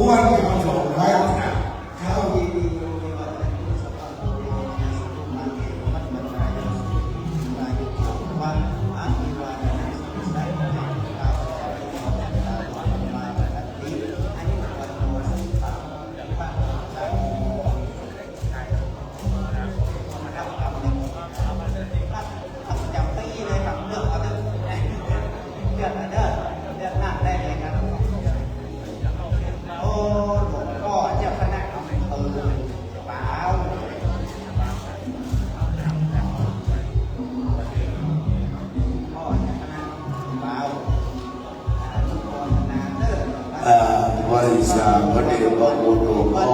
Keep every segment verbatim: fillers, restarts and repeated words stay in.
วันที่สองร้อย เช้า โอ้ หลวงพ่อเจ้าคณะอำเภอ เปล่า เอ่อ ไหว้สาพระเดชพระคุณหลวงพ่อ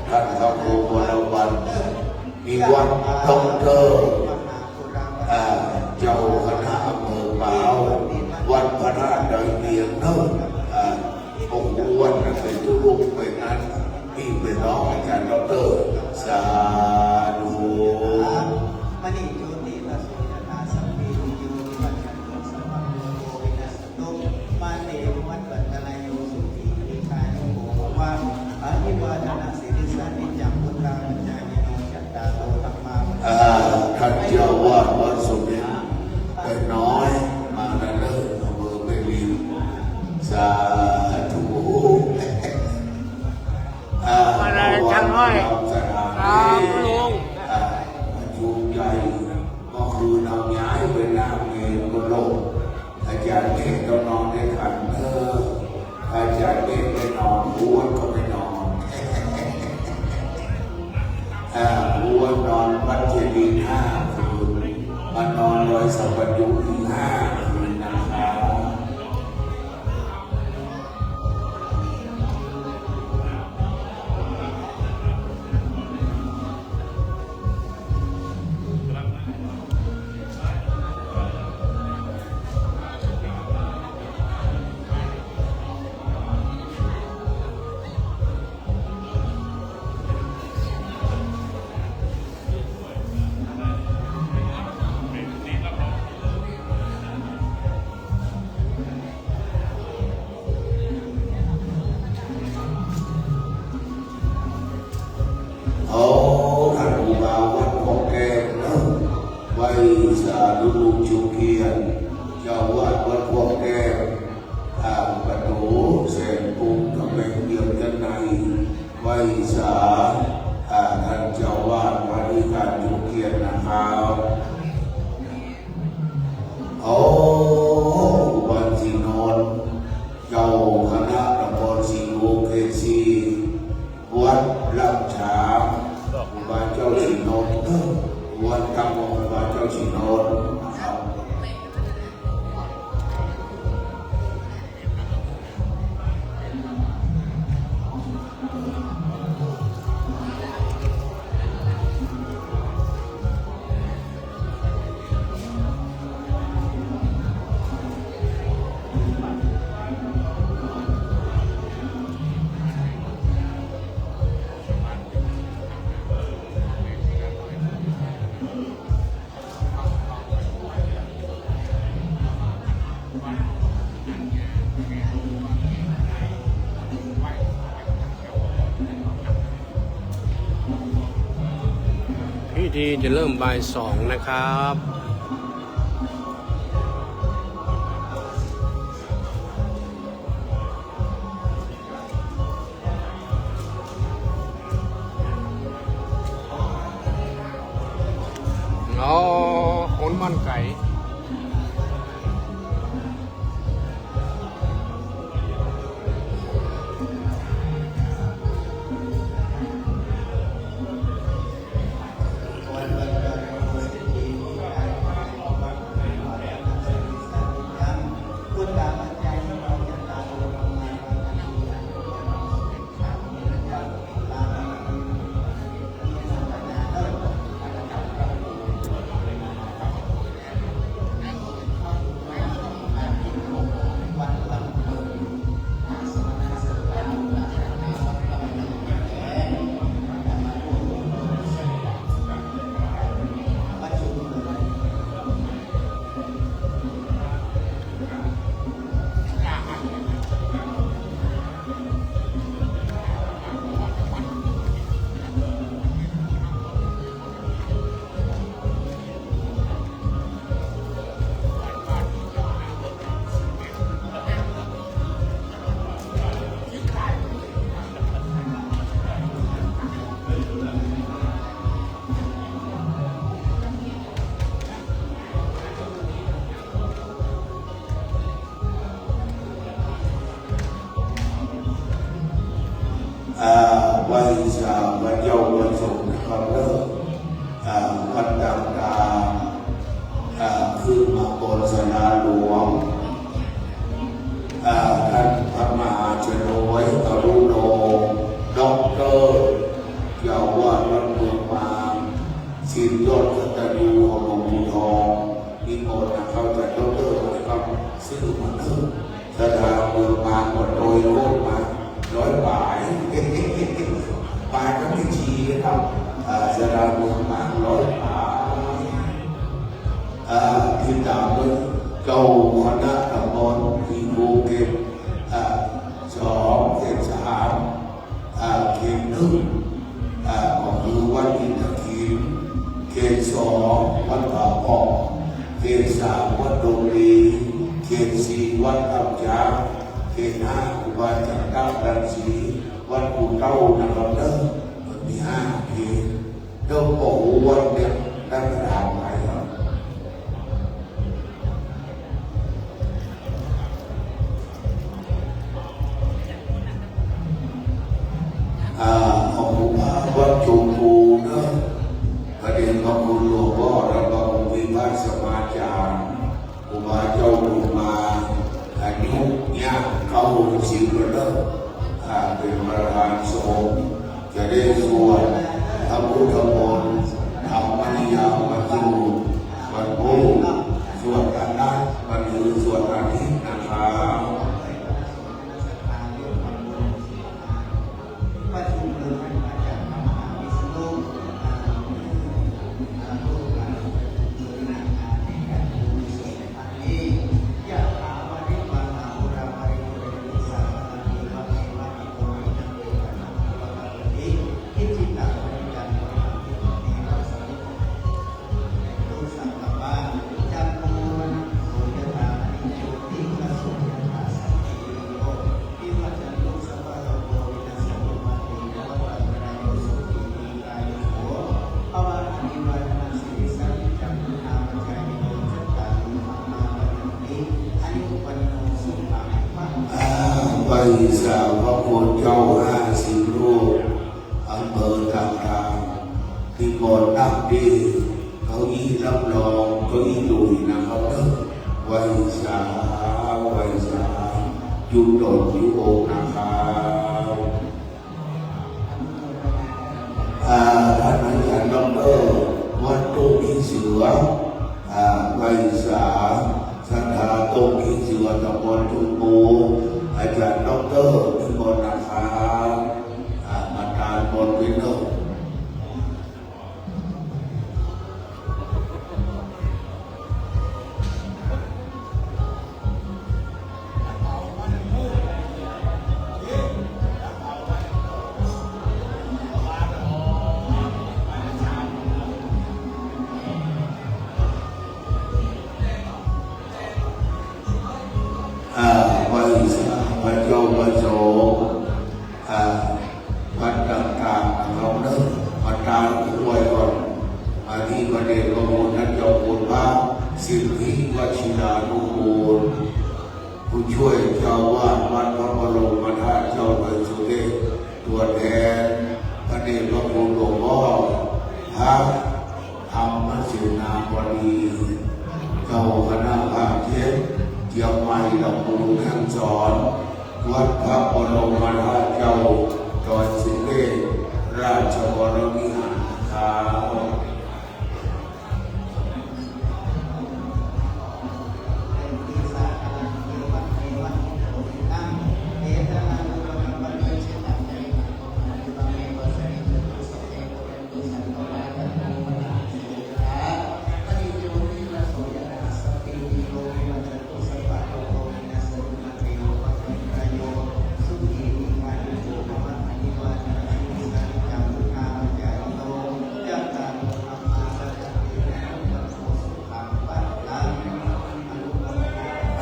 ท่านพระครูวรวัฒน์ นิวัฒน์ ด็อกเตอร์ อ่า เจ้าคณะอำเภอปาว วัดพระธาตุดอยเวียงเนอะ อ่า โอ้โห วันนั้นเป็นทุกข์ไปนั้น นี่เป็นน้องอาจารย์ด็อกเตอร์ สาธุ มณีโจติรโสยถา สัพพีติโย วิวัชชันตุ สัพพะโรโค วินัสสตุ มา เต ภวัตวันตรายโย สุขี ทีฆายุโก ภะวะ อาภิวาทนาสีลิสสะ นิจจัง วุฑฒาปจายิโน จัตตาโร ธัมมา อ่า ท่านเจ้าอาวาสวัดสมเด็จแม่น้อย มาแล้วเด้อ อำเภอแม่ริม สาธุ อ่า มาแล้ว อาจารย์น้อย สถานที่ ครับลุง อ่า ประชุมใหญ่ เมื่อคืนเอาย้ายไปนั่งเมรุโลก อาจารย์เมธต้องนอนด้วยกันเนอะ อาจารย์เมธไม่นอน อ้วนก็ไม่นอน อ่า อ้วนนอนวัดเจดีย์ห้าคืน มานอนดอยสัมปัญญูอีกห้าคืนนะครับ เอา ท่านครูบาวัดคลองแก้วเนอะ ไหว้สาธุลุงชูเกียรติ เจ้าอาวาสวัดคลองแก้ว อ่า ประตูแสนกรุง กำแพงเมืองด้านใน ไหว้สา อ่า ท่านเจ้าอาวาสวัดอธิการชูเกียรตินะครับ โอ้ ครูบาศรีนนท์ เจ้าคณะตำบลศรีโวเกสี วัดลำฉาง ครูบาเจ้าศรีนนท์ วัดตำบลครูบาเจ้าศรีนนท์นะครับ พิธีจะเริ่มบ่ายสองนะครับ อ๋อ คนบ้านไก่ เ อ่า ไหว้สาพระเจ้าพระสงฆ์นะครับเด้อ อ่า วัดต่างๆ อ่า ขึ้นมาบนศาลาหลวง อ่า ท่านพระมหาชนวย อรุโณ ด็อกเตอร์ เจ้าอาวาสวัดเมืองบาง สิทธิยอดกตัญญูของหลวงปู่ทอง นิมนต์นะครับ ท่านด็อกเตอร์นะครับ ซื่อมาเนิ่น ศรัทธาเมืองบางก็โตยโลดมา ร้อยป๋าย ป๋ายก็ไม่ชี้นะครับ อ่า ศรัทธาเมืองบาง ร้อยป๋าย อ่า ติดต๋ามโดยเจ้าคณะตำบลที่ภูเก็ต อ่า สอง เขตสาม อ่า เขตหนึ่ง อ่า ก็คือวัดอินทขิล เขตสอง วัดป่าปอง เขตสาม วัดดงดี เขตสี่ วัดถ้ำจ๊าง เขตห้า ครูบาจันทรังสี วัดปู่เต้านะครับเด้อ มันมีห้าเขต เด้อ โอ้โห วัดเนี่ย ได้ขนาดไหนครับ อ่า ของครูบาวัดชมพูเนอะ พระเดชพระคุณหลวงพ่อ แล้วก็ครูพิพัฒน์สมาจารย์ ครูบาเจ้าบุญมา อายุย่างเก้าสิบแล้วเนอะ อ่า เป็นประธานสงฆ์ จะได้สวดพระพุทธมนต์ ธรรมนิยามสูตร วันพุธ สวดอาทิตย์ วันหือสวดอาทิตย์นะครับ อ่า ไหว้สาพระคุณเจ้าห้าสิบรูป อำเภอต่างๆ ที่มอนับดี เก้าอี้รับรอง เก้าอี้ดุยนะครับเนอะ ไหว้สา ไหว้สา อยู่ต๋นอยู่องค์นะครับ อ่า ท่านอาจารย์ด็อกเตอร์ วัดทุ่งขี้เสือ อ่า ไหว้สา ศรัทธาทุ่งขี้เสือ ตำบลทุ่งปู อาจารย์ด็อกเตอร์ นิมนต์นะครับ อ่า ประธานมนต์เป็นต้น อ่า ไหว้สาพระเจ้าพระสงฆ์ อ่า วัดต่างๆ ของเราเนอะ มาตามผู้ไหว้ก่อน อันนี้พระเดชพระคุณท่านเจ้าคุณพระสิทธิวชิรานุกูล ผู้ช่วยเจ้าอาวาสวัดพระบรมธาตุเจ้าดอยสุเทพ ตัวแทนพระเดชพระคุณหลวงพ่อพระธรรมเสนาบดี เจ้าคณะภาคเจ็ด เจียงใหม่ ลำพูน แม่ฮ่องสอน วัดพระบรมธาตุเจ้าดอยสุเทพ ราชวรวิหารครับ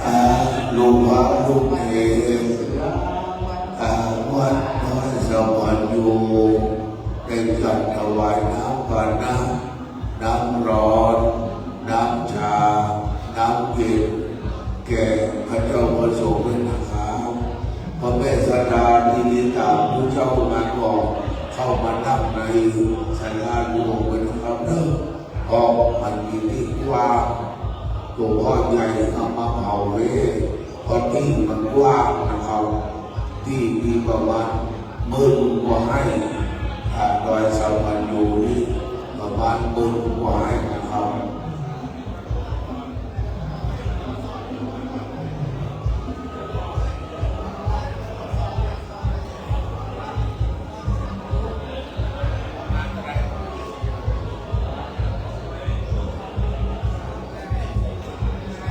อ่า หลวงพ่อลูกเอง อ่า วัดน้อยสวรรค์อยู่ ได้จัดถวายน้ำปานะ น้ำร้อน น้ำชา น้ำเย็น แก่พระเจ้าพระสงฆ์ด้วยนะครับ พ่อแม่ศรัทธาที่ติดต๋ามผู้เจ้างาน เข้ามานั่งในศาลาหลวงเลยนะครับเนอะ เพราะมันมีตี้กว้าง ตั๋วพ่อใหญ่เอามาเผาเลย เพราะตี้มันกว้างนะครับ ตี้มีประมาณหมื่นกว่าไฮ่ อ่า ดอยสัมพันโยนี่ประมาณหมื่นกว่าไฮ่นะครับ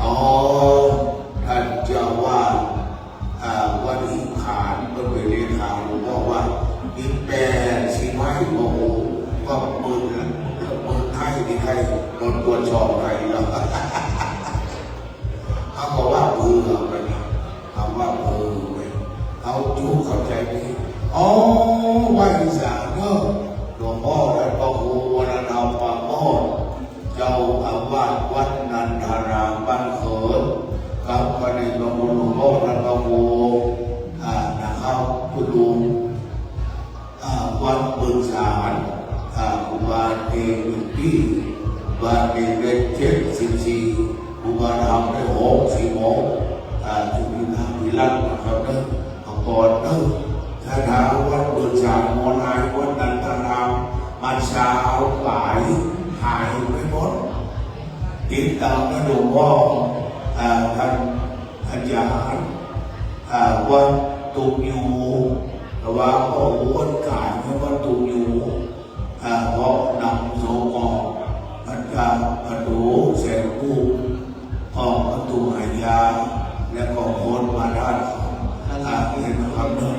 อ๋อ ท่านเจ้าว่า อ่า วัดหินขาน เปิ้นเป๋นเลขาหลวงพ่อว่า มีแปดสิบไฮ่ โอ้โห ก็หมื่นละ หมื่นไฮ่นี่ใค่ โดนตรวจสอบใค่แล้ว เขาก็ว่าเผื่อไปนะ เขาว่าเผื่อไป เขาจุเข้าใจ๋ไหม อ๋อ ว่าอีสานเนอะ หลวงพ่อท่านพระครูวรธรรมปราโมทย์ เจ้าอาวาสวัดนันทารามบ้านเขิน กับพระเดชพระคุณหลวงพ่อท่านพระครู อ่า นะครับ คุณลุง อ่า วัดบึงสาร อ่า ครูบาเณรอยู่ตี้ ครูบาเณรได้เจ็ดสิบสี่ ครูบาธรรมได้หกสิบหก อ่า จุตินาวิรัตน์นะครับเนอะ เมื่อก่อนเนอะ ถ้าถามวัดบึงสาร มอญาย วัดนันทาราม มาซาวป๋าย หายไปหมด ติดต๋ามนะหลวงพ่อ อ่า ท่านอาจ๋ารย์ อ่า วัดตุงยู แต่ว่าก็วัดก๋านนะ วัดตุงยู อ่า เพราะนำสงฆ์ออก พระเจ้าประตูแสนกุ้ง ออกประตูหายา แล้วก็พ้นมาได้ อ่า เห็นไหมครับเนอะ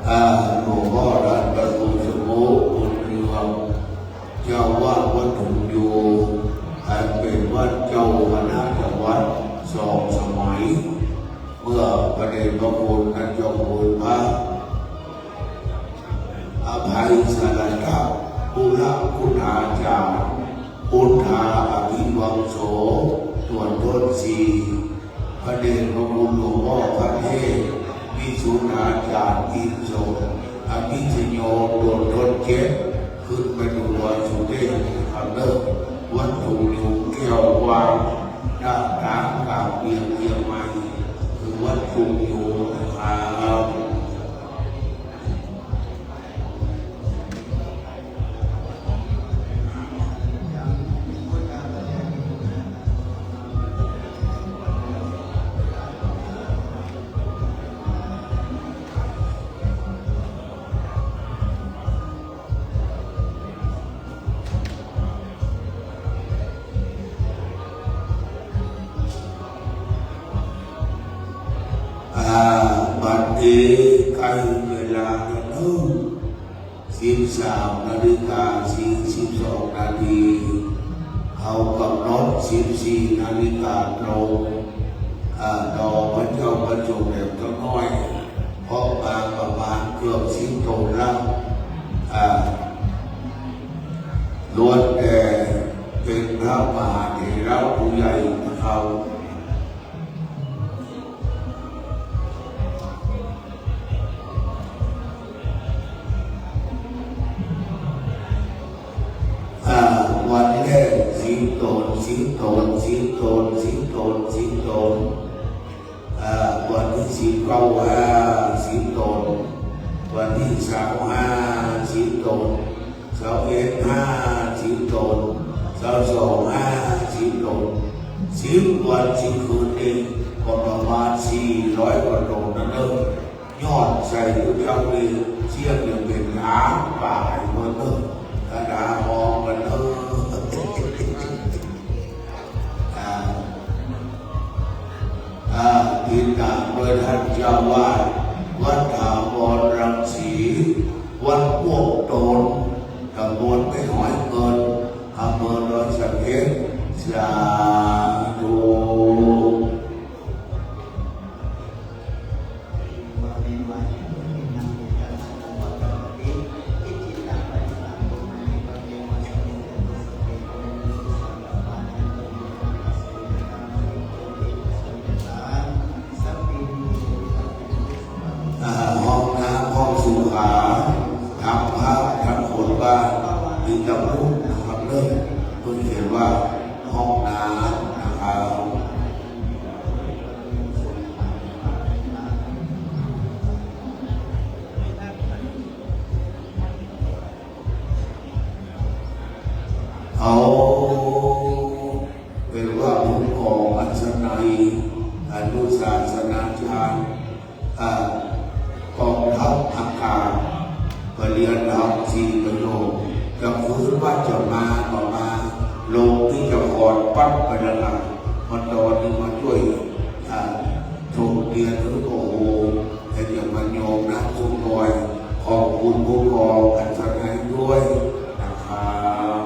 อ่า หลวงพ่อท่านพระครูสมุทรบุญเรือง เจ้าอาวาสวัดตุงยู อันเป๋นวัดเจ้าคณะจังหวัดสองสมัย เมื่อพระเดชพระคุณท่านเจ้าคุณพระ อภัยสรัตนปุระพุทธาจารย์ พุทธาอภิวังโส ตรวจทดสี่ พระเดชพระคุณหลวงพ่อพระเทพ วิสุทธาจารย์อินทร์สงฆ์ อภิชโย ตรวจทดเจ็ด ขึ้นไปดูดอยสุเทพนะครับเนอะ วัดตุงยูแก้วกว้าง ด้านตางกาบเวียงเชียงใหม่ คือวัดตุงยูนะครับ อ่า บัดนี้ใก้เวลาแล้วเนาะ สิบสามนาฬิกาสี่สิบสองนาที เฮากำหนดสิบสี่นาฬิกาตรง อ่า ต่อพระเจ้าพระสงฆ์แหลมจักหน้อย เพราะมาประมาณเกือบสิบต๋นแล้ว อ่า ล้วนแต่เป๋นพระมหาเถระผู้ใหญ่นะครับ อ่า วันแรกสิบต๋น สิบต๋น สิบต๋น สิบต๋น สิบต๋น อ่า วันตี้สิบเก้า ห้าสิบต๋น วันตี้ซาวห้าสิบต๋น ซาวเอ็ดห้าสิบต๋น ซาวสองห้าสิบต๋น สิบวันสิบคืนนี่ก็ประมาณสี่ร้อยกว่าต๋นนั่นเอง ยอดใส่ผู้เจ้านี่เสี้ยงยังเป๋นล้านป๋ายเปิ้นเนาะ กระดาษฮองกั๋นเนาะ อ่า นะครับเนอะ เปิ้นเขียนว่าห้องน้ำนะครับ เอา เปิ้นว่าผมขออัศนัย อนุศาสนาจารย์ อ่า กองทัพอากาศ ปริญญาตรีสี่ประโยค จะฟื้นว่าจะมา บ่มา ลงตี้จะขอดปั๊บไปแล้วล่ะ มาตอนนี้มาจ้วย อ่า ถกเตียน โอ้โห แต่จะมาโยมนะ ทุกหน่วย ขอบคุณผู้กองอัศนัยด้วยนะครับ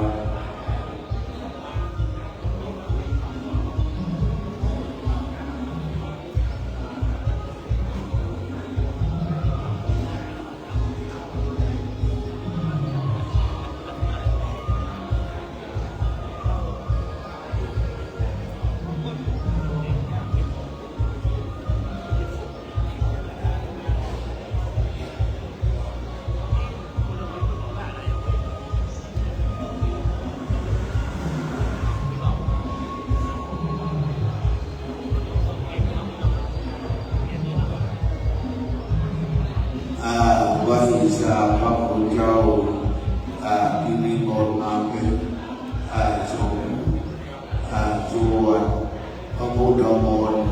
อ่า ไหว้สาพระคุณเจ้า อ่า ตี้นิมนต์มาเป๋น อ่า สงฆ์ อ่า สวดพระพุทธมนต์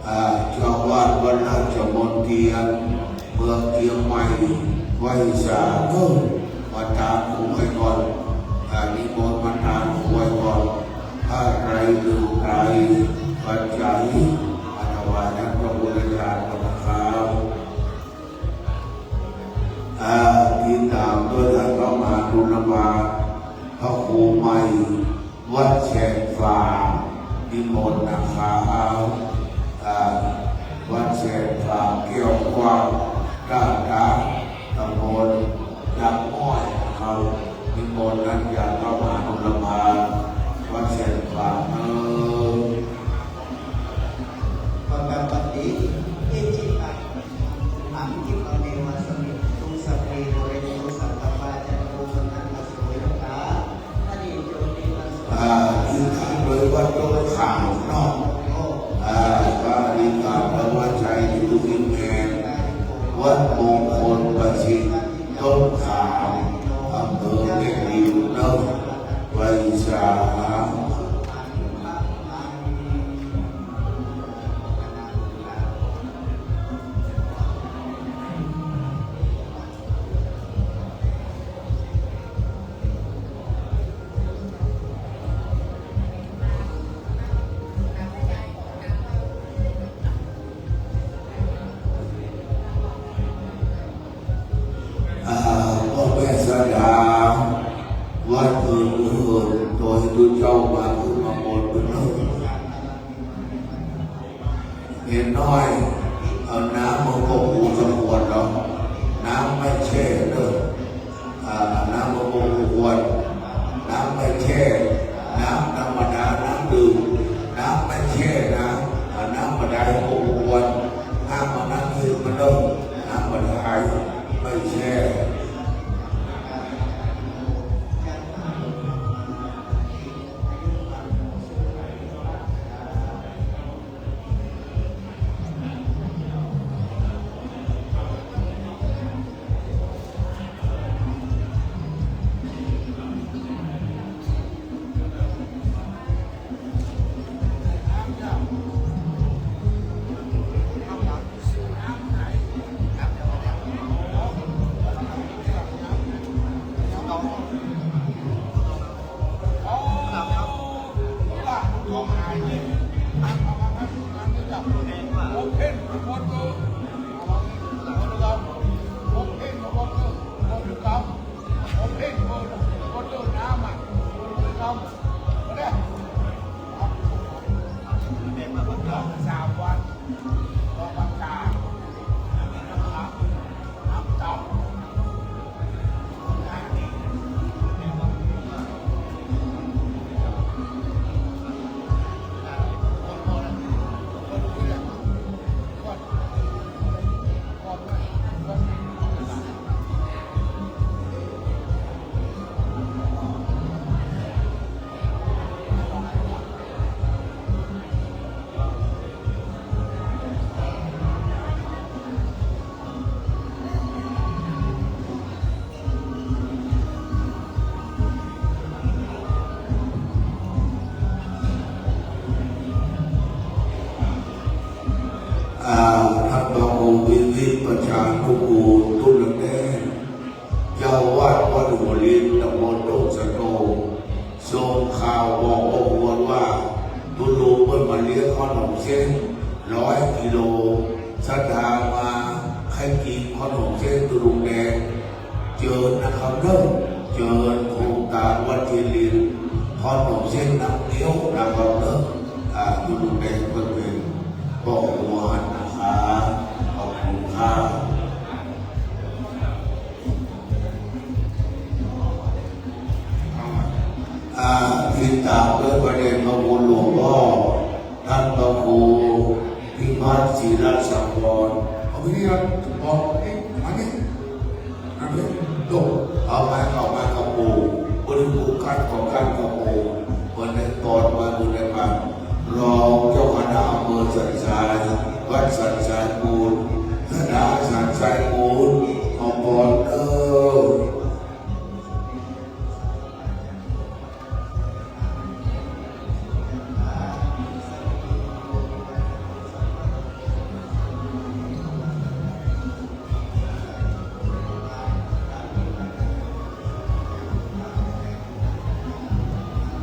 อ่า เจ้าอาวาสวัดราชมนเทียน เมืองเจียงใหม่ ไหว้สา เออ มาตางครูไว้ก่อน อ่า นิมนต์มาตางครูไว้ก่อน ผ้าไตร หนึ่งไตร ปัจจัย มาถวายท่านพระคุณเจ้าก่อนนะครับ อ่า ติดต๋ามด้วยท่านพระมหาบุรพา พระครูใหม่ วัดแสนฝาง นิมนต์นะครับ อ่า วัดแสนฝาง แก้วกว้าง ต้านต๋า ตำบลดำอ้อยนะครับ นิมนต์ท่านจากพระมหาบุรพา วัดแสนฝาง เออ ปะกะปะติ อิจิตัง ปัญญิปะเมวะสมิจจุ สัพเพ ปูเรนตุ สังกปปา จันโท ปะนะระโส ยะถา มะณิ โชติระโส อ่า คือขันโดยวัดต้นขาวเนาะ อ่า ก็อธิษฐานว่าใจอยู่ที่แม่น วัดมงคลประสิทธิ์ ต้นขาว อำเภอแม่ริมเนาะ ไหว้สา อ่า ป้อแม่สดา วัดอื่นๆ โตยตุ๊เจ้ามาขึ้นมาบนเปิ้นเนาะ เณรน้อย เอาน้ำมาพวกกูสักขวดเนาะ น้ำไม่แช่เด้อ อ่า น้ำมาพวกกูขวด น้ำไม่แช่ น้ำธรรมดา น้ำดื่ม น้ำไม่แช่นะ อ่า น้ำบ่าดาลพวกกูขวด น้ำมา น้ำดื่มมาเด้อ น้ำบ่าดาลไม่แช่ เ โตสโต ส่งข่าวบอกป้อครูว่า ตุ๊ลุงเปิ้นมาเลี้ยงขนมเส้นร้อยกิโล ศรัทธามาใค่กิ๋นขนมเส้นตุ๊ลุงแดง เจิญนะครับเนาะ เจิญโครงก๋านวัดเทียนริน ขนมเส้นน้ำเงี้ยวนะครับเนาะ อ่า ตุ๊ลุงแดงเปิ้นเป๋นป้อครูนะครับ ขอบคุณครับ อ่า ติดต๋ามด้วยพระเดชพระคุณหลวงป้อ ต้านพระครูพิพัฒน์ ศิลสังวร เอาไปนี่ครับ บอกนี่ มานี่ นั่นเลย จบ เอามา เอามากับปู่ บริบูรณ์การของการกับปู่ วันนี้ตอนมาดูในบ้าน รองเจ้าคณะอำเภอสันทราย วัดสันทรายมูล คณะสันทรายมูล เอาพรเด้อ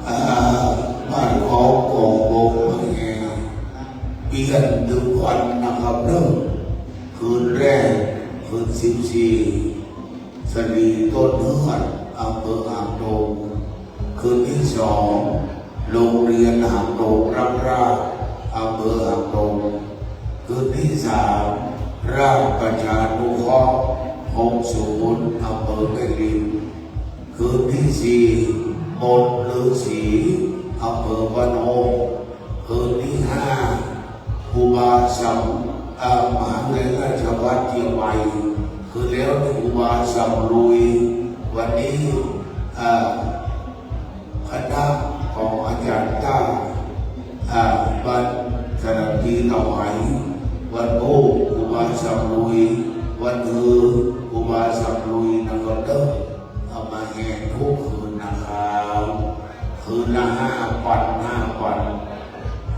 อ่า บ้านของกองบกมาแห่ เปลี่ยนตึงวันนะครับเนาะ คืนแรก คืนสิบสี่ สะหลีต้นเฮือด อำเภอหางดง คืนตี้สอง โรงเรียนหางดงรักราษฎร์ อำเภอหางดง คืนตี้สาม ราชประชานุเคราะห์ หกศูนย์ อำเภอแม่ริม คืนตี้สี่ มณฑลฤๅษี อำเภอบ้านโฮง คืนตี้ห้า ครูบาสำ เอ่อ มหาวิทยาลัยราชภัฏเจียงใหม่ คืนแล้วครูบาสำลุย วันนี้ เอ่อ คณะของอาจ๋ารย์ต้า อ่า บ้านสนามกีเต่าไห วันพุธครูบาสำลุย วันฮือครูบาสำลุยนะครับเนาะ เอามาแห่ทุกคืนนะครับ คืนละห้าปัน ห้าปัน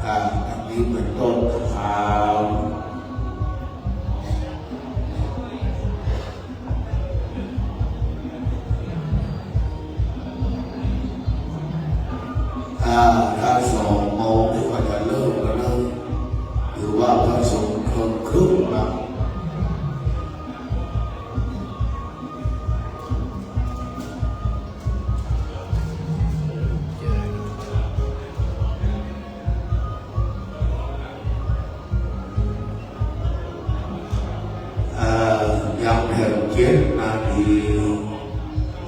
อ่า ดังนี้เป๋นต้นนะครับ อ่า ถ้าสองโมงนี่ก็จะเริ่มกันแล้ว ถือว่าพระสงฆ์เกินครึ่งละ เอ่อ ยังแถมเจ็ดนาที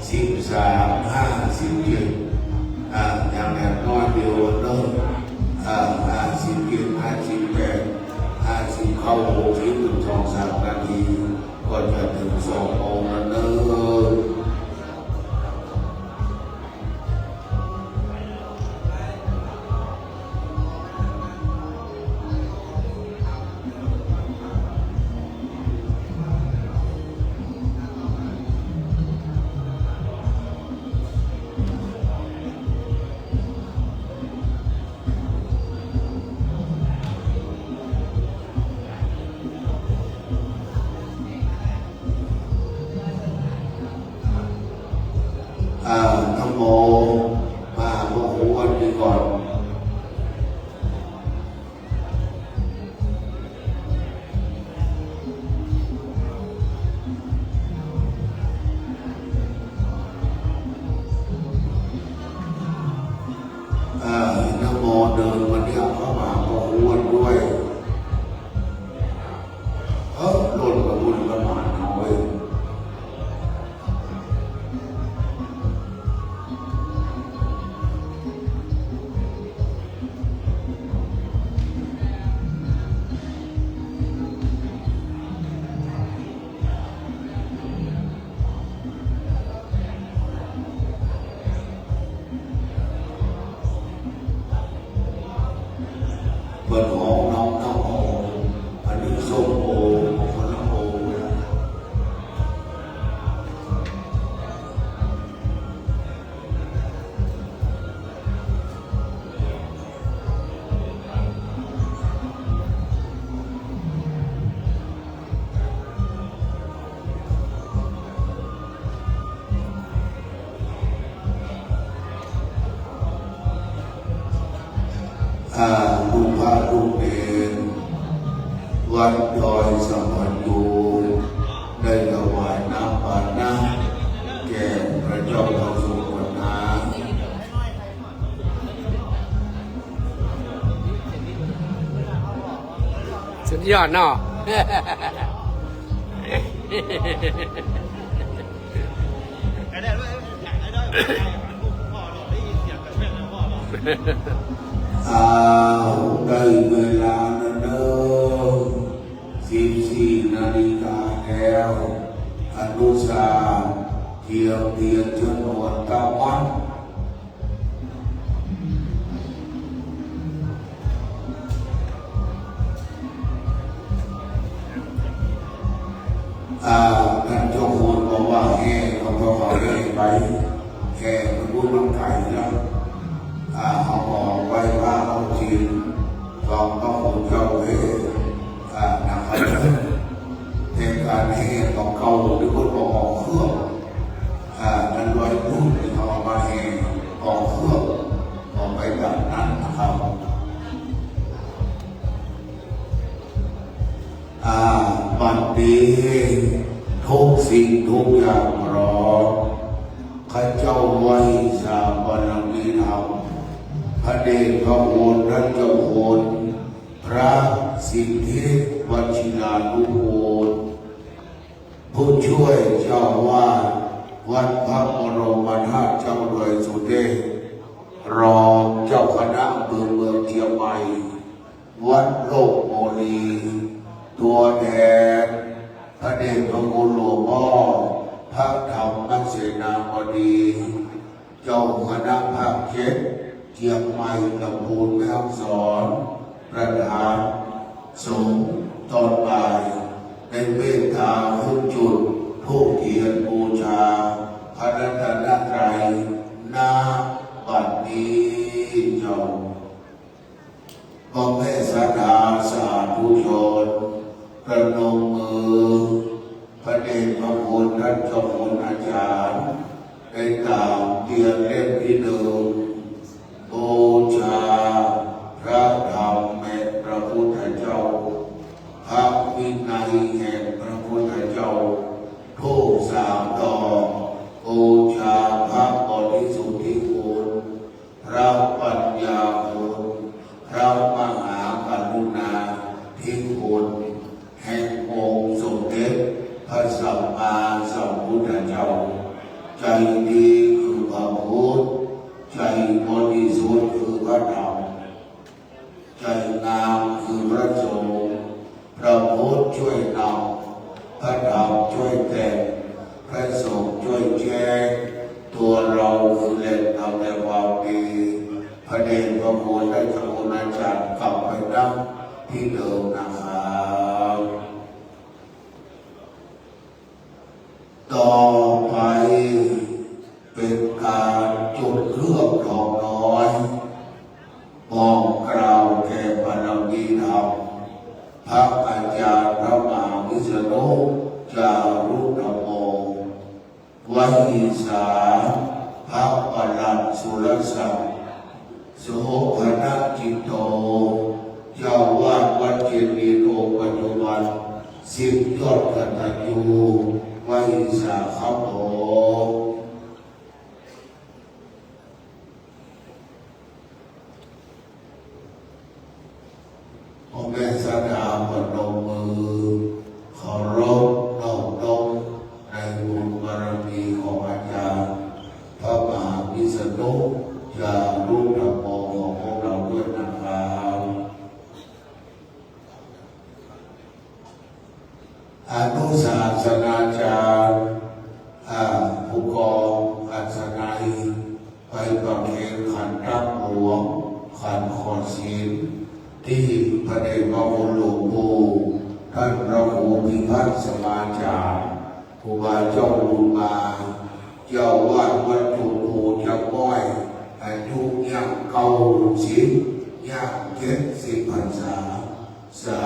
สิบสาม ห้าสิบเจ็ด อ่า ยังแถมน้อยเดียวเนาะ อ่า ห้าสิบเจ็ด ห้าสิบแปด ห้าสิบ เข้าหกสิบ หนึ่ง สอง สาม นาที ก็จะเถิงสองโมงแล้วเนาะ อ่า นะโม มาหาพ่อครูอ้วนนี่ก่อน เอ่อ นะโมเดินมาเนี่ย เข้ามาหาพ่อครูอ้วนด้วย เออ หล่นกับบุญกับหมานเอาเว้ย เปิ้นหอมน้ำ น้ำหอม อันนี้ส้มโอ คนละโอเลย เ อ่า ลูกพระลูกเณร วัดดอยสัมพันยู ได้ถวายน้ำปานะ แก่พระเจ้าพระสงฆ์ก่อนนะ สุดยอดเนาะ อ้าว ได้เวลาแล้วเนอะ สิบสี่นาฬิกาแล้ว อนุชา เตรียมเทียนชนวนตั้งมั่น อ่า ท่านเจ้าคุณบอกว่าแห่ก็ต้องเอาแห่ไป แห่มันบุญมันไกลแล้ว อ่า เอาของไหว้พระเอาศีล ของพระคุณเจ้าแห่ อ่า นะครับ แต่การแห่ของเก่าหรือคนบอกออกเครื่อง อ่า นั้นร้อยรุ่นที่เขาเอามาแห่ออกเครื่อง ออกไปแบบนั้นนะครับ อ่า บัดนี้ทุกสิ่งทุกอย่างพร้อม ข้าเจ้าไหว้สาบารมีธรรม พระเดชพระคุณท่านเจ้าคุณ พระสิทธิวชิรานุกูล ผู้ช่วยเจ้าอาวาสวัดพระบรมธาตุเจ้าดอยสุเทพ รองเจ้าคณะอำเภอเมืองเชียงใหม่ วัดโลกโมลี ตัวแทนพระเดชพระคุณหลวงพ่อพระธรรมเสนาบดี เจ้าคณะภาคเจ็ด เชียงใหม่ ลำพูน แม่ฮ่องสอน ประธานสงฆ์ตอนบ่าย ได้เมตตาขึ้นจุดธูปเทียนบูชาพระรัตนตรัย ณ บัดนี้เจ้า พ่อแม่ศรัทธาสาธุชน ประนมมือ พระเดชพระคุณท่านเจ้าคุณอาจารย์ ได้ตามเทียนเล่มที่หนึ่ง บูชาพระธรรมแห่งพระพุทธเจ้า พระวินัยแห่งพระพุทธเจ้า ธูปสามดอก บูชาพระบริสุทธิคุณ พระปัญญาคุณ พระมหากรุณาธิคุณ แห่งองค์สมเด็จพระสัมมาสัมพุทธเจ้า ใจดีคือพระพุทธ ใจบริสุทธิ์คือพระธรรม ใจงามคือพระสงฆ์ พระพุทธช่วยนำ พระธรรมช่วยแต่ง พระสงฆ์ช่วยแจ้ง ตัวเราคือแหล่งธรรมและความดี พระเดชพระคุณท่านเจ้าคุณอาจารย์กลับไปนั่งที่เดิมนะครับ ต่อไปเป็นการจุดเครื่องทองน้อย บอกกล่าวแก่บารมีธรรม พระอาจารย์พระมหาวิษณุ จารุธรรมโม วหิสา พระปลัดสุรศักดิ์ โสภณจิตโต เจ้าอาวาสวัดเจดีย์องค์ปัจจุบัน สิทธิยอดกตัญญู วหิสาครับผม พ่อแม่ศรัทธาประนมมือ เคารพนอบน้อมในบุญบารมีของอาจารย์ พระมหาวิษณุ จารุธรรมโม ของพวกเราด้วยนะครับ อนุศาสนาจารย์ อ่า ผู้กองอัศนัย ไปประเคนขันตักหลวง ขันขอดศีล ตี้พระเดชพระคุณหลวงปู่ ต้านพระครูพิพัฒน์สมาจารย์ ครูบาเจ้าบุญมา เจ้าอาวาสวัดทุ่งครูจักม้อย อายุย่างเก้าสิบ ย่างเจ็ดสิบพรรษา สา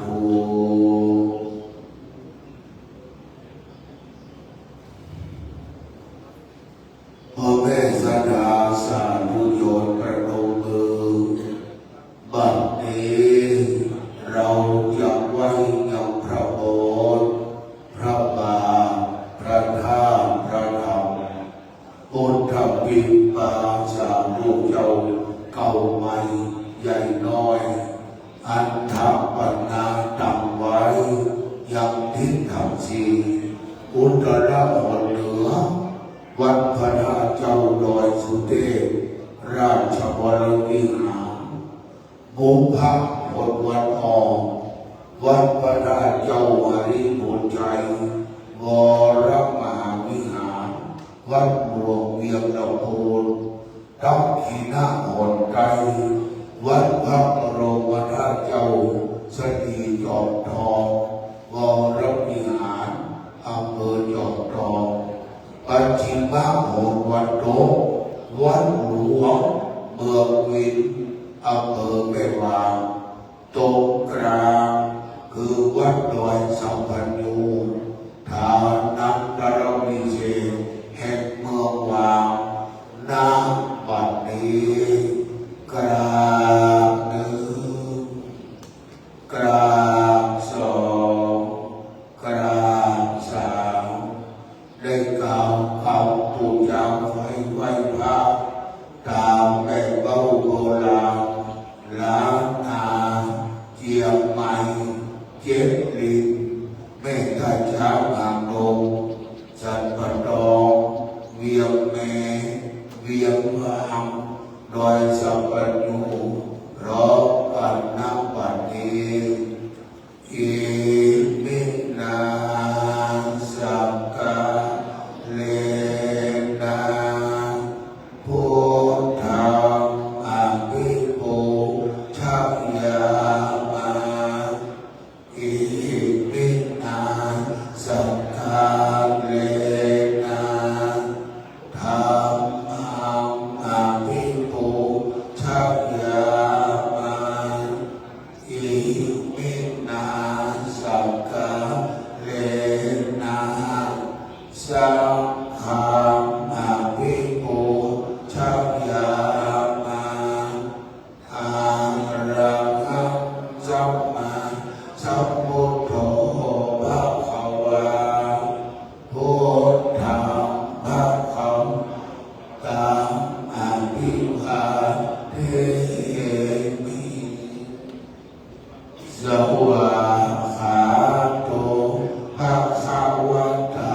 ธุ พ่อแม่ศรัทธาสาธุชนประนมมือ ถ้ำปิมปาสาธุเจ้าเก่าใหม่ใหญ่น้อย อันถาปนาตั้งไว้ยังทิศทั้งสี่ อุตรหนเหนือ วัดพระธาตุเจ้าดอยสุเทพ ราชวรวิหาร มุขผลวันออก วัดพระธาตุเจ้าหริภุญชัย วรมหาวิหาร วัดหลวงเวียงตะโพน ทักขิณผลใต้ วัดพระบรมธาตุเจ้าสตรีจอมทอง วรวิหาร อำเภอจอมทอง ปัจฉิมผลวันตก วัดหลวงเมืองวิน อำเภอแม่วาง ตรงกลางคือวัดดอยสัมพันยู ฐานันตรวิเศษแห่งเมืองวาง ณ บัดนี้ กราบหนึ่ง กราบสอง กราบสาม ได้กล่าวคำปู๋จาไหว้ ไหว้พระ ต๋ามแบบเบ้าโบราณ ล้านนา เจียงใหม่ เจ๊กลิน แม่ท่าช้าง หางดง สันป่าตอง เวียงแม เวียงวาง ดอยสัมพันยู พร้อมกั๋น ณ บัดนี้ อิมินา สักกาเลนะ พุทธัง อภิปูชยามะ อิมินา สักกาเลนะ ธัมมัง อภิปูชยามะ อิมินา สักกาเลนะ สังฆัง อภิปูชยามะ อะระหัง สัมมาสัมพุทโธ ภะคะวา พุทธัง ภะคะวันตัง อะภิวาเทมิ สวากขาโต ภะคะวะตา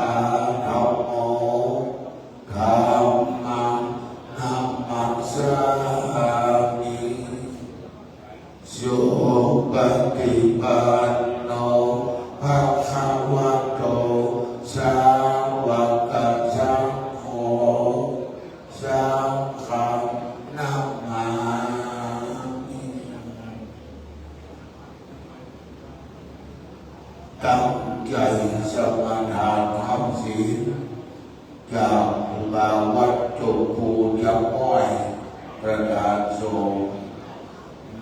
ธัมโม ธัมมัง นะมัสสามิ สุปะฏิปันโน ภะคะวะโต สาวะกะสังโฆ สังฆัง นะมามิ ตั้งใจ๋สมาทานธรรมศีล จากครูบาวัดจมพู จ๊ำม้อย ประธานสงฆ์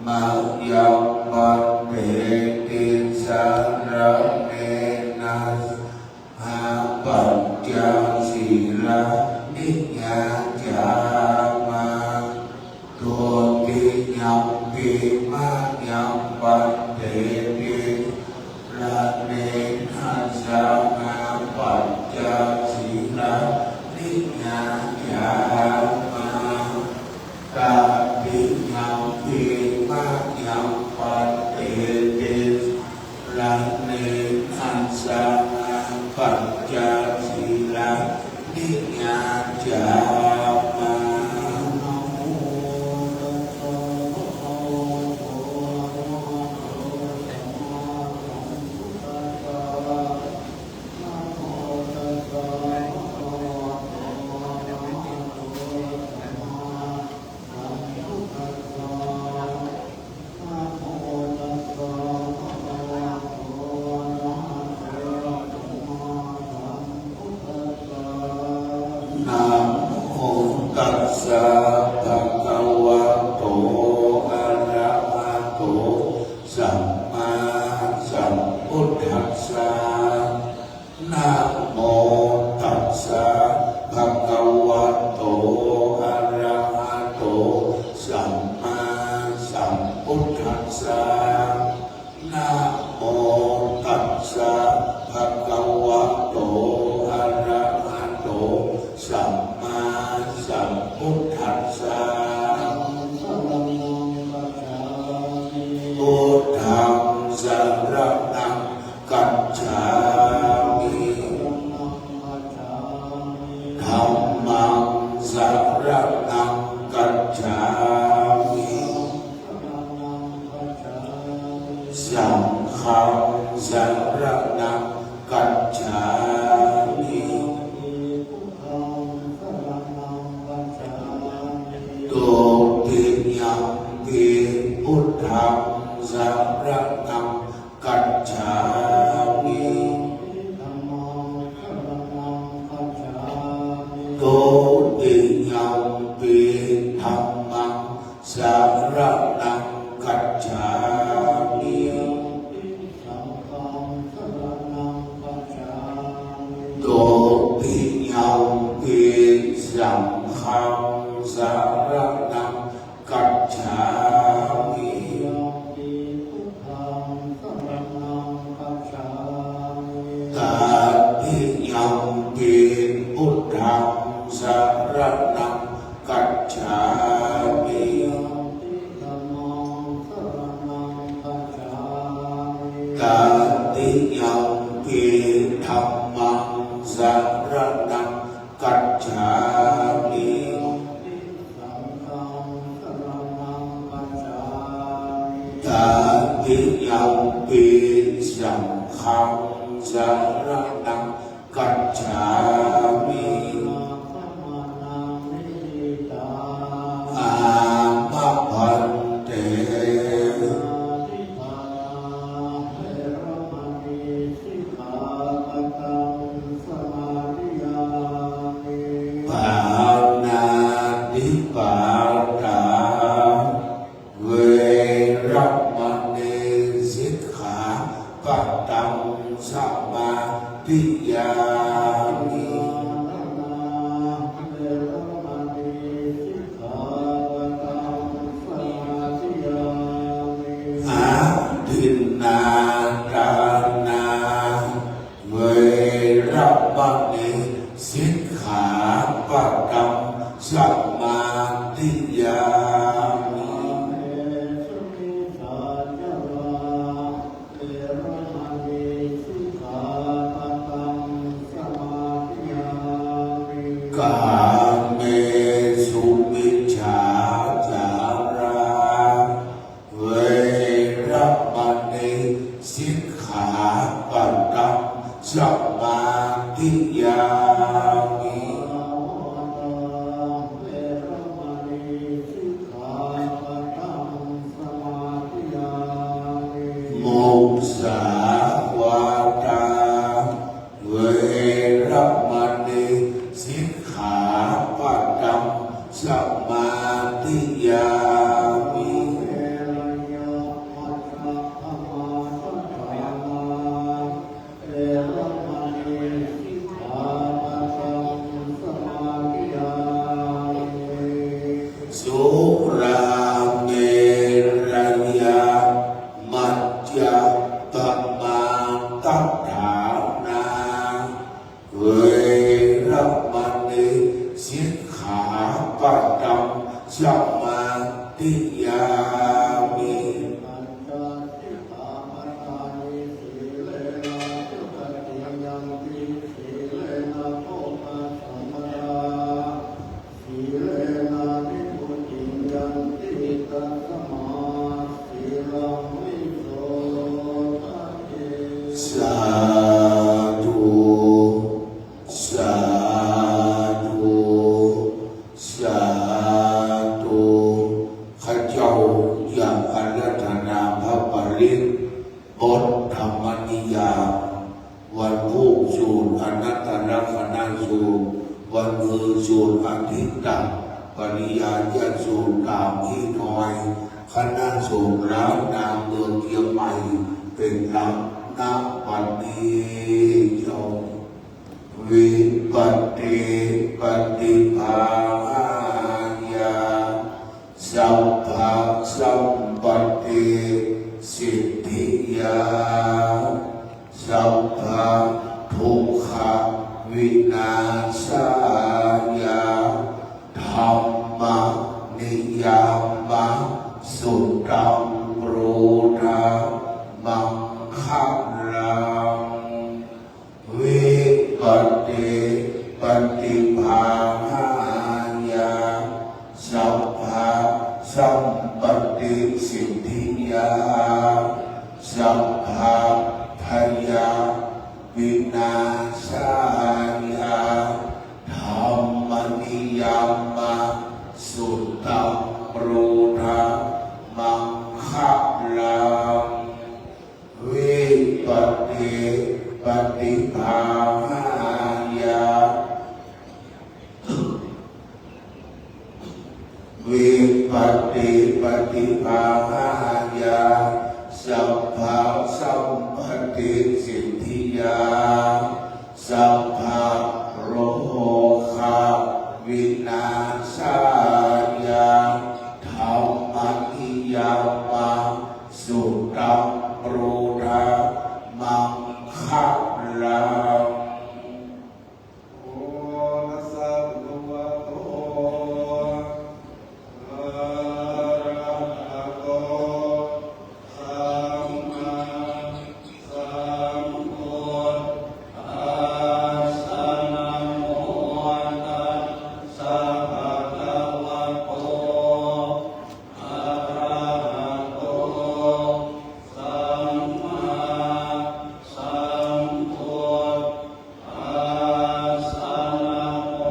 มะยัง ภันเต ติสสะระเณนะ สะหะ ปัญจสีลานิยาจามะ ทุติยัมปิ มะยัง ภันเต ติสสะระเณนะ สะหะ ปัญจสีลานิยาจามะ ตติยัมปิ มะยัง ภันเต ติสสะระเณนะ สะหะ ปัญจสีลานิยาจามะ นะโมตัสสะ ภะคะวะโต อะระหะโต สัมมาสัมพุทธัสสะ นะโมตัสสะ ภะคะวะโต อะระหะโต สัมมาสัมพุทธัสสะ นะโมตัสสะ ภะคะวะโต อะระหะโต สัมมาสัมพุทธัสสะ นะโมตัสสะ ภะคะวะโต อะระหะโต สัมมาสัมพุทธัสสะ นะโมตัสสะ ภะคะวะโต อะระหะโต สัมมาสัมพุทธัสสะ นะโมตัสสะ ภะคะวะโต อะระหะโต สัมมา Buddhassa. Buddhaṃ saraṇaṃ gacchāmi. Dhammaṃ saraṇaṃ gacchāmi. Saṅghaṃ saraṇaṃ gacchāmi. Dutiyampi buddhaṃ saraṇaṃ gacchāmi. Dutiyampi dhammaṃ saraṇaṃ gacchāmi. Dutiyampi saṅghaṃ saraṇaṃ gacchāmi. Tatiyampi buddhaṃ saraṇaṃ gacchāmi. Tatiyampi dhammaṃ saraṇaṃ gacchāmi. Tatiyampi saṅghaṃ saraṇaṃ gacchāmi. Āma bhante. Pāṇātipātā veramaṇī sikkhāpadaṃ samādiyāmi. Adinnādānā veramaṇī sikkhāpadaṃ samādiyāmi. Kāmesu micchācārā veramaṇī sikkhāpadaṃ samādiyāmi. Musāvādā veramaṇī sikkhāpadaṃ samādiyāmi. Surāmerayamajjapamādaṭṭhānā veramaṇī sikkhāpadaṃ samādiyāmi. Sādhu, sādhu, sādhu. ข้าเจ้าอยากอาราธนาพระปริตร บทธรรมนิยาม วันพูกสูตรอนัตตลักษณสูตร วันฮือสูตรอทิฏฐปริยายสูตร ต๋ามอี้น้อย คณะสงฆ์ล้านนาเมืองเจียงใหม่ เป๋นลำดับบัดนี้เจ้า Vipattipaṭibāhāya sabbasampattisiddhiyā sabbadukkhavināsāya dham สุตัง โพธา มังคะลัง วิปปฏิปาทายา สัพพะสัมปตติสิทธิยา สัพพะพยา วินาสายา ธัมมะนิยามะ สุตัง โพธา มังคะลัง วิปปฏิปาทายา วิปปฏิปาทายา สัพพะสัมปตติสิทธิยา สัพพะโรคะวินาสายา ธัมมะนิยามะ สุตัง โพธา มังคะลัง โอ ตัสสะ ภะคะวะโต อะระหะโต สัมมาสัมพุทธัสสะ นะโมตัสสะ ภะคะวะโต อะระหะโต สัมมาสัมพุทธัสสะ นะโม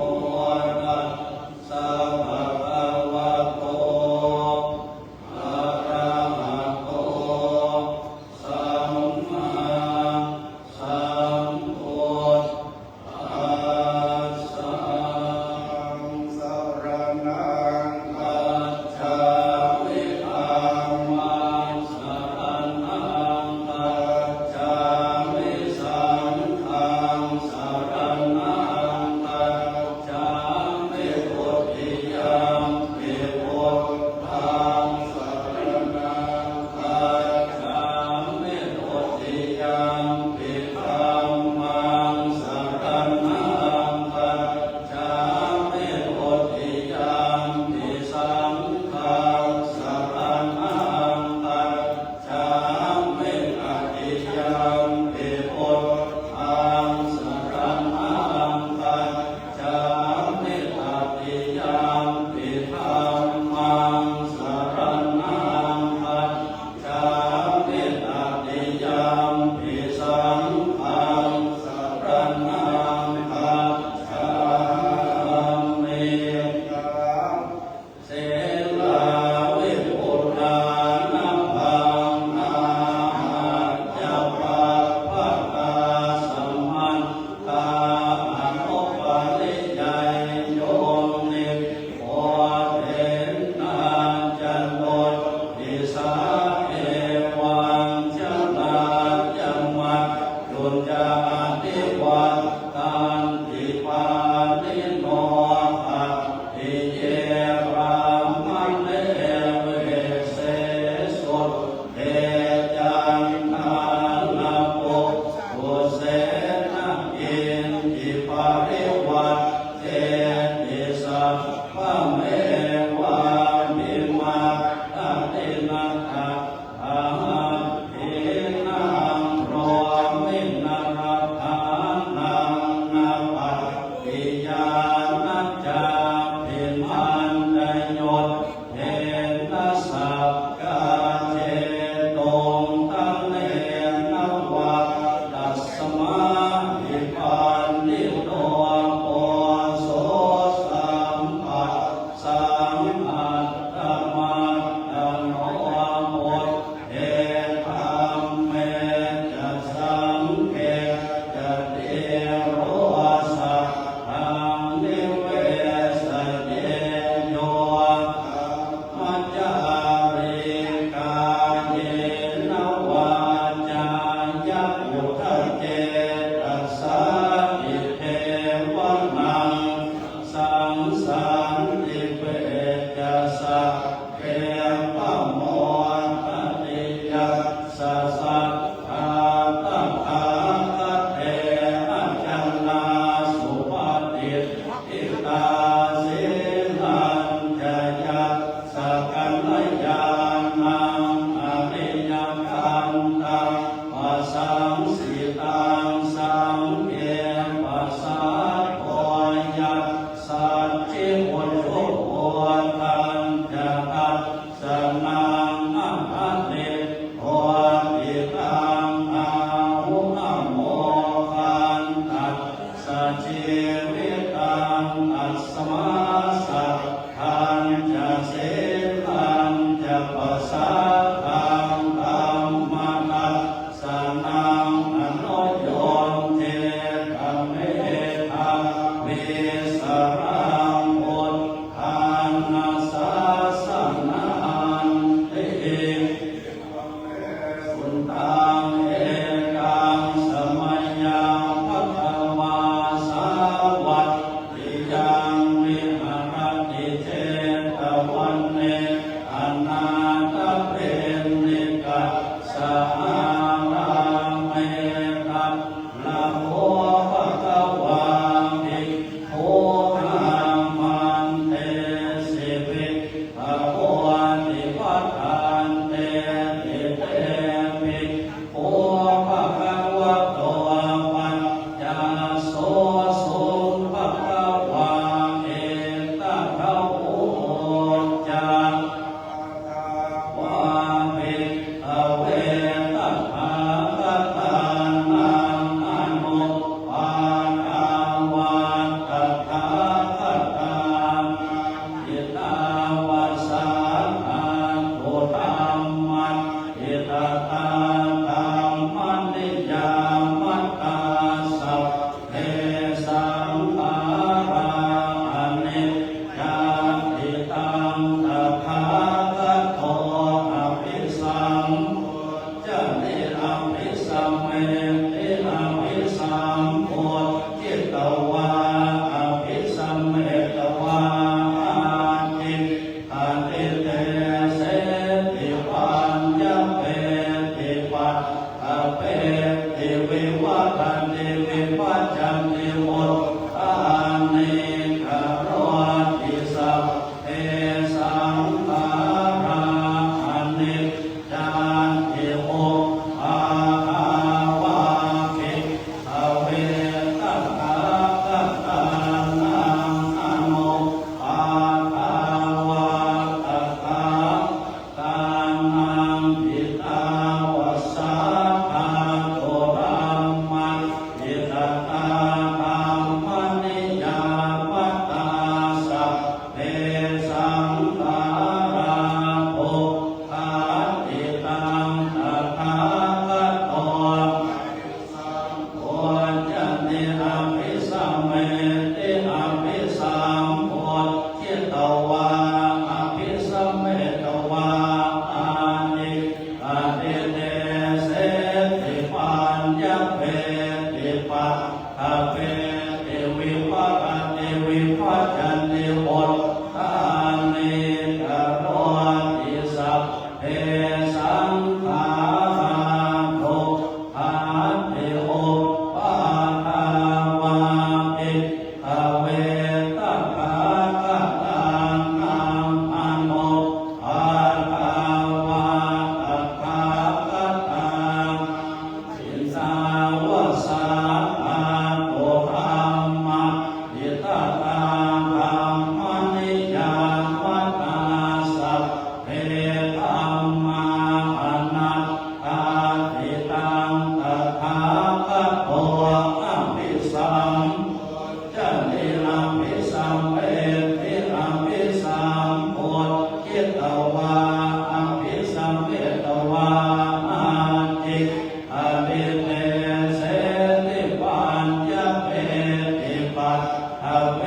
ตัสสะ ภะคะวะโต อะระหะโต สัมมาสัมพุทธัสสะ ธัมมัง สะระณัง คัจฉามิ ธัมมัง สะระณัง คัจฉามิ สังฆัง สะระณัง คัจฉามิ ทุติ อุจุ พุทธัญจะ ทัสสะนัง อะทะนิ โทติตัง อาหุ อะโมฆะ ทัสสะ จีวิตัง ตัสสะมะ สัทธัญจะ สีลัญจะ ปะสาทัง ธัมมะ ทัสสะนัง อนุโยจเยทะ เมธาวิสรัง พุทธานะ สาสะนันติ สุนตัง เอกัง สะมะยัง ภะคะวา สาวัต ติยัง วิหะระติ เจตะวะเน อะนาถะปิณฑิกะ สหะรามะ เม ตะระโข ภะคะวา ภิกขุ อามันเตสิ ภิกขะโวติ ภัตตันเตสิ เต ภิก ขุ ภะคะวะโต ปัญจะสโส สุง ภะคะวา เอตะถะ โว จา ภะคะวา ภิกขะเว ตะถาคะตานัง อะนุปปาทา วา ตะถาคะตานัง อิตาวะสา ธัตถุธัมมา อิตตา ธัมมานิยามัตตา สัพเพ สังขารา อะนิจจา ทิตัง ตะถาคะโต อะภิสัม จจะ นิ อะภิสัมเมติ อะภิสัมโพธิตวา อะภิสัมเมตวา อะจิตฐะติ เตเสติ ปัญญะเปติ ปัฏฐะเปติ วิวะระติ วิภัชชะติ อุทธานีกะโรติ สัพเพ สังขารา อะนิจ จา ทิ อุปปาทา วา ภิกขะเว ตะถาคะตานัง อะนุปปาทา วา ตะถาคะตานัง อิตาวะสา ธัตถุธัมมา อิตตา ธัมมานิยามัตตา สัพเพ สังขารา ทุก ขา ทิตัง ตะถาคะโต อะภิสัมโพชะนิ อะภิสัมเมติ อะภิสัมโพธิตวา อะภิสัมเมตวา อะจิตฐะติ เตเสติ ปัญญะเปติ ปัฏฐะเปติ วิวะระติ วิภัชชะติ อุทธานีกะโรติ สัพเพ สังขารา ทุกขา ทิ อุปปาทา วา ภิกขะเว ตะถาคะตานัง อะนุปปาทา วา ตะถาคะตานัง อิตาวะสา ธัตถุธัมมา อิตตา ธัมมานิยามัตตา สัพเพธัมมา อะนัตตา ทิตัง ตะถาคะโต อะภิสัมโพชะนิ อะภิสัมเมติ อะภิสัมโพธิตวา อะภิสัมเมตวา อะจิตฐะติ เตเสติ ปัญญะเปติ ปัฏฐะเป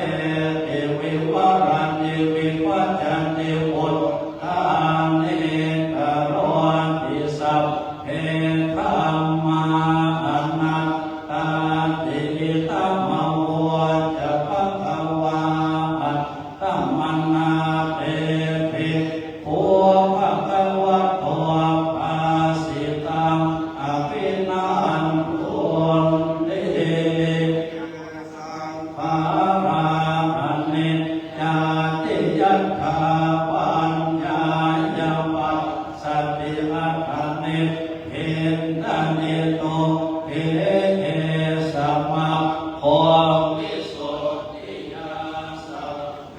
ติ วิวะระติ วิภัชชะติ อุทธานีกะโรติ สัพเพธัมมา อะนัตตาติ อิทัมมะโวจะ ภะคะวา อัตตะมะนา เต ภิกขุ ภะคะวะโต ภาสิตัง อะภินันทุนติ สังขารา อะนิจจา ทิ ยัตถา ปัญญายา ปัสสะติ อัตถะ นิพพินทะ นิ ทุกเข เข สะ มะ โข วิสุทธิยา สัพ เพ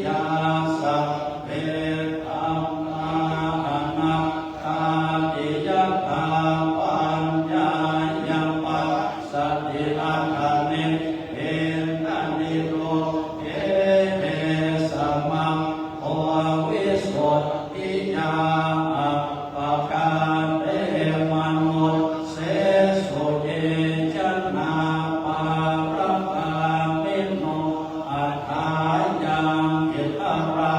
ยา สัพเพ ธัมมา อนัตตาติ ยถา ปัญญายา ปัส สติ อัตถนิ เวทนิโรเท เอ สมัง โพ วิสุทธิยา อัปปะกาเต มนุสเสสุ เย จนา ปาระกามิโน อัฏฐายัง อิทธรา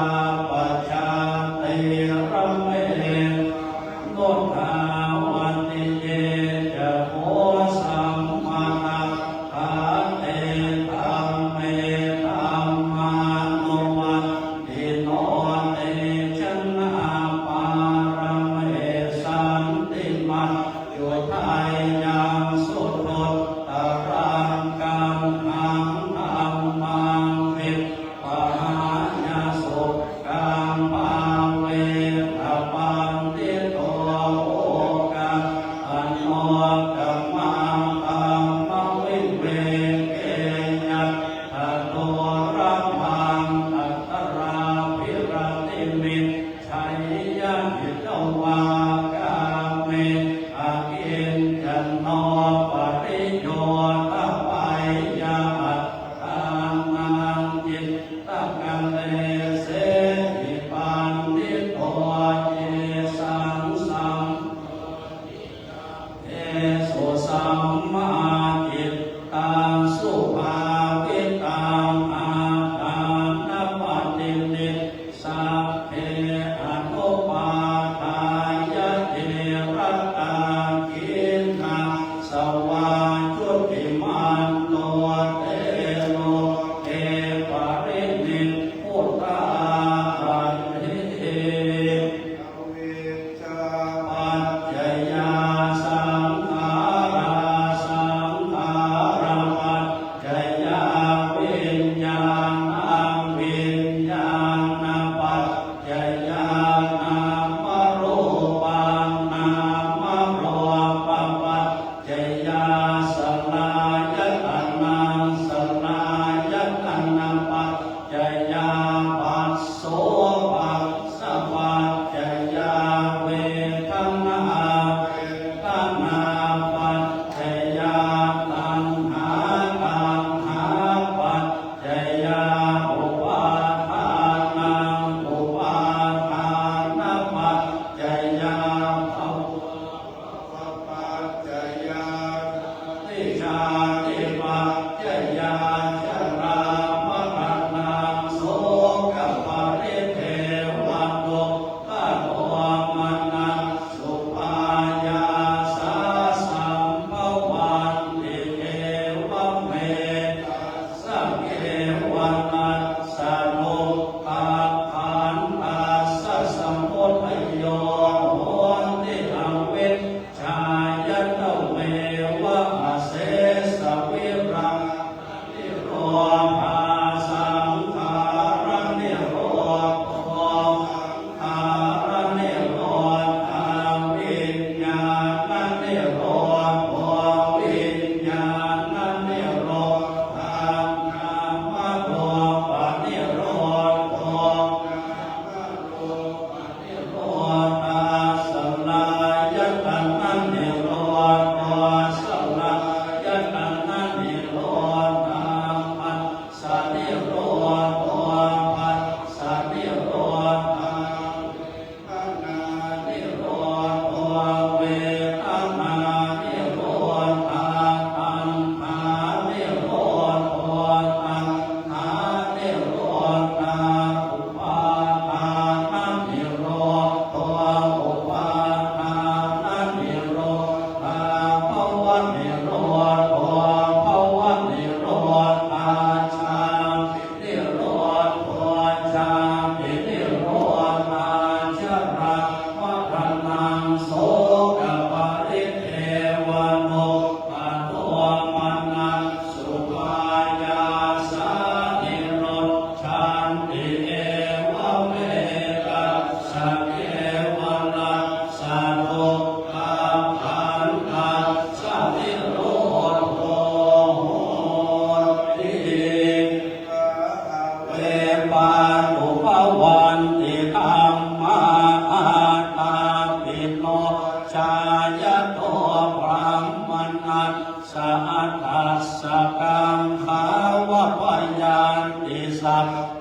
ปะชา เต ระ เม นุทาวัติ เย จะ โพ สัมมาทัฏฐา เต ธัมเม ธัมมานุวัตติโน เต จนา ปาระเม สันติมัจจุทายัง สุทุตตะรัง กังหัง ธัมมัง วิ ปะหายะ สุขัง ภาเวทะ ปัณฑิโต โอกัสสะ โน ตมัง ธัมมวิเวเก ยัตถะ ดูรพัง อัตตราภิรติมิจฉัยยะ หิตวา กาเม อกิญจะโน ปริโยทะปัยยะ อัตตานัง จิต ตะกะเลเสหิ ปัณฑิโต เยสัง สัมโพธิ เทสุ สัมมาทิฏฐัง สุภาวิตัง อาทานะปะตินิสสัง เท อนุปาทายะ เทระตา ขีณาสวา ชุติมันโน เต โลเก ปะรินิพพุตา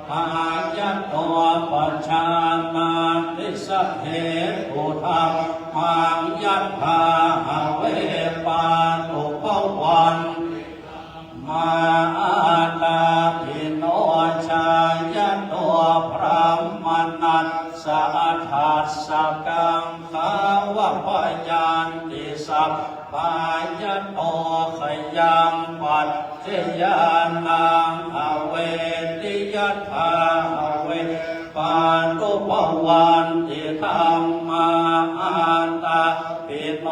ทายะโต ปะจานาติ สะเท ปุ ธัม มัง ยัตถา หะ เว ปา ตุ ภะ วัน มา อา ตา ปิ โน ชายะโต บรหมณัส สะ อัฏฐัสสะกัง ขาวะ พะ ยันติ สัพพายะโต ขยัง ปัจจยานัง อเวทิ ยัตถา หะ เว ปา ตุ ภะ วันติ ธัมมา อา ตา ปิ โน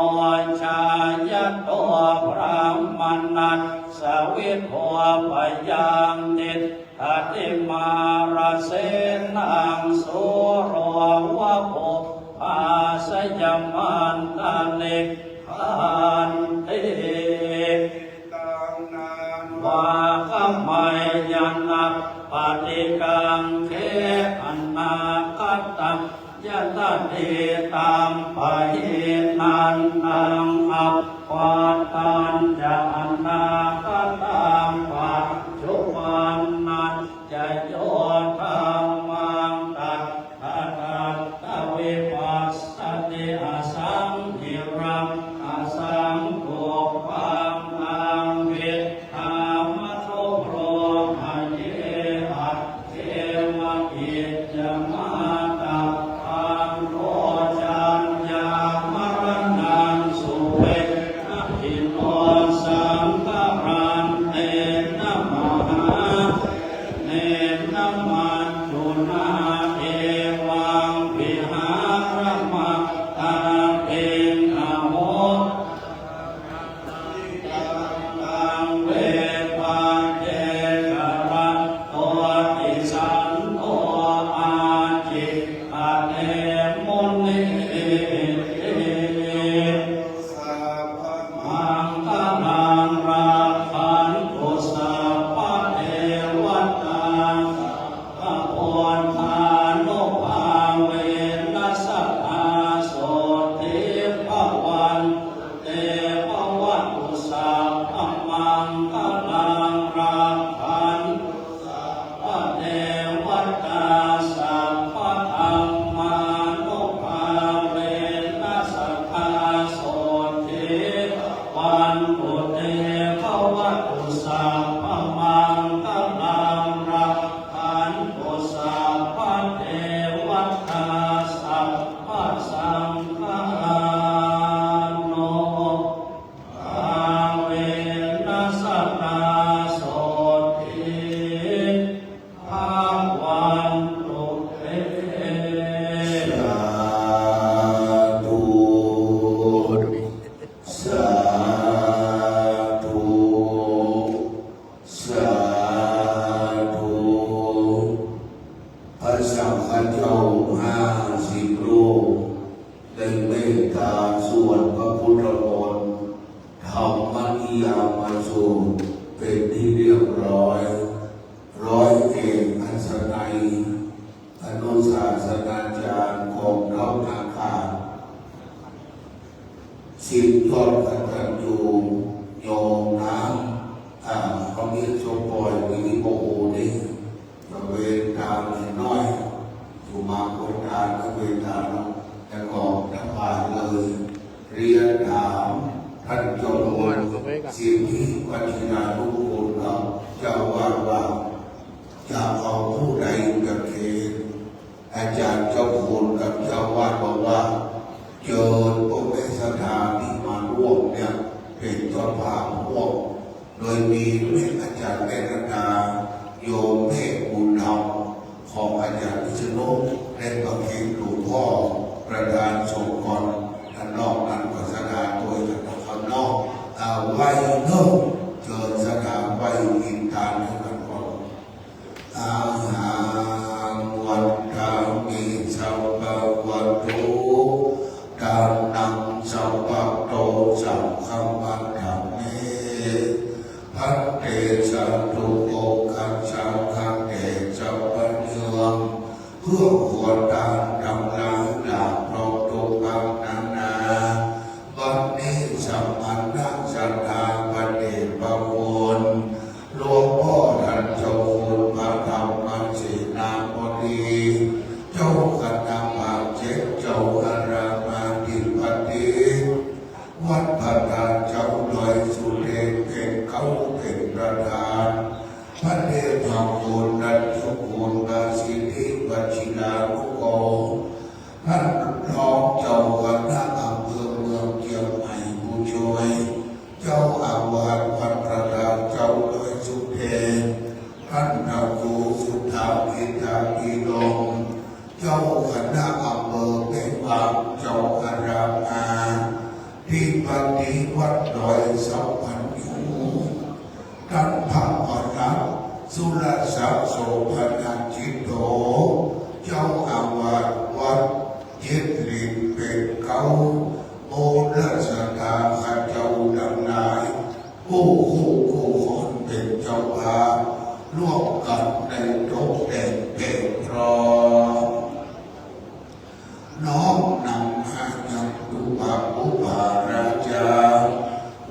ชายะโต บรหมณัส สะ วิโท พะ ยัง ติฏ ฐาติ มาระ เสนัง สุโร วะ ปุพพา สยามันตะ นิกขันติ ตัง นา วา ขะ มายะนะ ปะติ กัง เข อนา คะ ตัง ยะ ตะ ถี ตัง ปะ หี นัน ตัง อัป ปะ ตัญ จะ อนา คะ ตัง ปัจจุบัน นัญ จะ โย ธัม มัง ตัตถะ ตัตถะ วิปัสสะติ อสังขิรัง อสังกุปปัง ตัง วิด ถา มะนุ โร หะ เย อัต เถ วะ กิจจะ มา ตะ พัง โร จัญ ญา มะระ นัง สุ เว นะ ขิ โน สัง ฆะ รัน เต นะ มหา เส เน นะ มัจจุ นา เอ วัง วิหาระ มะ ตา ปิณฑ โม ตัง เว ปา เท กะ ระ โต ติ สัน โท อา จิ กะ เต มุ นิ สัพพะ มังคะ ลัง รักขันตุ สัพพะ เทวะตา สัพพะ พุทธานุภาเวนะ สะ ดา โส ถี ภะ วัน เต ภะ วะ ตุ สัพพะ มังคะ ลัง รักขันตุ สัพพะ เทวะตา สัพพะ ธัมมานุภาเวนะ สะ ดา โส ถี ภะ วันตุ เต ภะ วะ ตุ สัพพะ มังคะ ลัง รักขันตุ สัพพะ เทวะตา สัพพะ สังฆานุ ภาเวนะ สะ ดา โส ถี ภะ วันตุ เต สาธุ สาธุ สาธุ พระสังฆเจ้าห้าสิบรูป ได้เมตตาสวดพระพุทธมนต์ ธรรมนิยามสูตร เป็นที่เรียบร้อย ร้อยเอกอัศนัย อนุศาสนาจารย์กองทัพอากาศ สิทธิ์ยอดกตัญญู โยมน้ำ อ่า เขามีสมปอย มีที่โมโหนี่ ตะเวนตามนิดหน่อย อยู่มาคนตามตะเวนตามเนาะ แล้วก็จะผ่านเลย เรียนถามท่านเจ้าคุณ สิทธิวัชิรานุกูลครับ เจ้าอาวาสว่า จะเอาผู้ใดประเคน อาจารย์เจ้าคุณกับเจ้าอาวาสบอกว่า เจิญพวกแม่ศรัทธาที่มาร่วมเนี่ย เป็นเจ้าภาพร่วม โดยมีแม่อาจารย์แม่รัตดา โยมแม่บุญธรรม ของอาจารย์วิษณุ และประเคนหลวงพ่อประธานสงฆ์ก่อน อันนอกนั้นก็ศรัทธาโดยกันนะครับเนาะ อ่า ไหว้เนาะ เจิญศรัทธาไหว้กินทานด้วยกันก่อน อะหัง วันทามิ สัพพะวะโต ทานัง สัพพะโต สังฆะมัณฑะเม ภันเต สาธุโภคัสสะ ขะเต สัพพะยัง เพื่อขอทานทั้งหลาย หลากพร้อมทุกภาคนานา บัดนี้สมณะศรัทธาพระเดชพระคุณ หลวงพ่อท่านเจ้าคุณพระธรรมเส นามบดี เจ้าคณะภาคเจ็ด เจ้าอารามอธิบดี วัดพระธาตุเจ้าดอยสุเทพ เป๋นเก๊าเป๋นประธาน พระเดชพระคุณท่านเจ้าคุณพระสิทธิวชิรานุเคราะห์ ท่านรองเจ้าคณะอำเภอเมืองเจียงใหม่ผู้ช่วย เจ้าอาวาสวัดพระธาตุเจ้าดอยสุเทพ ท่านพระครูสุทธาวิทยาภิรมย์ เจ้าคณะอำเภอแม่วาง เจ้าอารามอธิบดีวัดดอยสัมพันยู ท่านพระมนัสสุรศักดิ์โสภณจิตโต เจ้าอาวาสวัดเจ็ดเหลี่ยมเป๋นเก๊า โมทนาศรัทธาข้าเจ้าตังหลาย กู้คู่กู้คนเป๋นเจ้าภาพ ร่วมกั๋นได้ตกแต่งเพลงพร้อม น้อมนำมายังตุปาปุปาราจา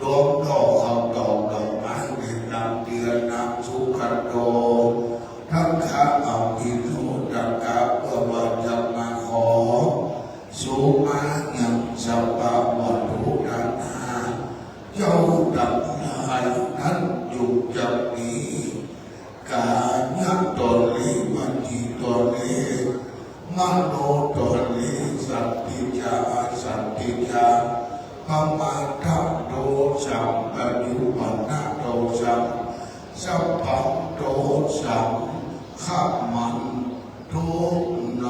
รวมดอกข้าวตอกดอกไม้ แนะนำเตียนนำสุขันโต ทั้งข้าอภิโนทกะ เปื้อว่าจะมาขอ สุมายังสัพพะวัตถุนานา เจ้าตังหลายนั้นจุกจักมี กายะตนนี้ วจีตนนี้ มโนตนนี้ สันติจา อสันติจา ปมาทโทสัง ปฏิปันนโทสัง สัพพันโทสัง ขมันตุโน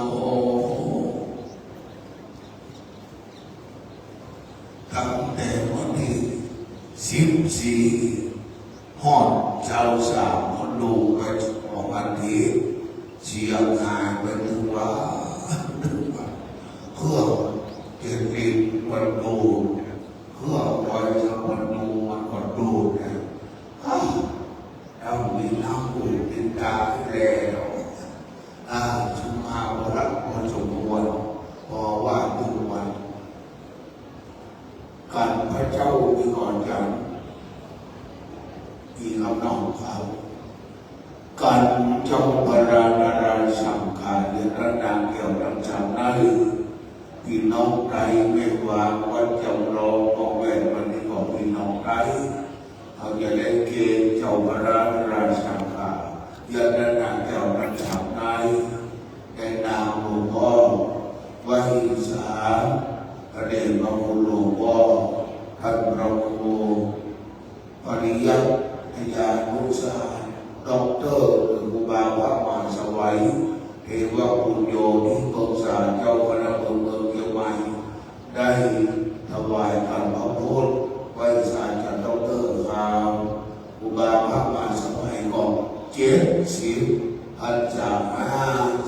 ตั้งแต่วันตี้สิบสี่ ฮอดซาวสาม ฮอดดูไปสองอาทิตย์ เสียหายไปตึงว่า ตึงว่า เครื่องเจ็ดสิบวันดู เครื่องร้อยสามวันดู มันก็ดูนะ อ้าว เฮามีน้ำหูเป็นต๋าแล้ว อ่า สุภาพรัตน์พอสมควร เพราะว่าทุกวัน กั๋นพระเจ้ามีก่อนจันทร์ มีกำนองเขา กั๋นเจ้าพระราชนาสังขาร เดือนรัตนาแก้วทั้งสามใน ปี้น้องไตแม่วางวัดจำลอง ป้องแว่นวันนี้ก็ปี้น้องไต เฮาจะได้เกณฑ์เจ้าพระราชนาสังขาร เดือนรัตนาแก้วทั้งสามใน ในนามหลวงพ่อไพศาล พระเดชพระคุณหลวงพ่อ ท่านพระครู ปริยัติยานุสาร ด็อกเตอร์ หรือครูบาพระมหาสวัย เทวปุญโญ ที่ปรึกษาเจ้าคณะอำเภอเมืองเชียงใหม่ ได้ถวายการพระโพธิไหว้สาจากด็อกเตอร์ครับ ครูบาพระมหาสวัยก็เจ็ดสิบ พรรษาห้า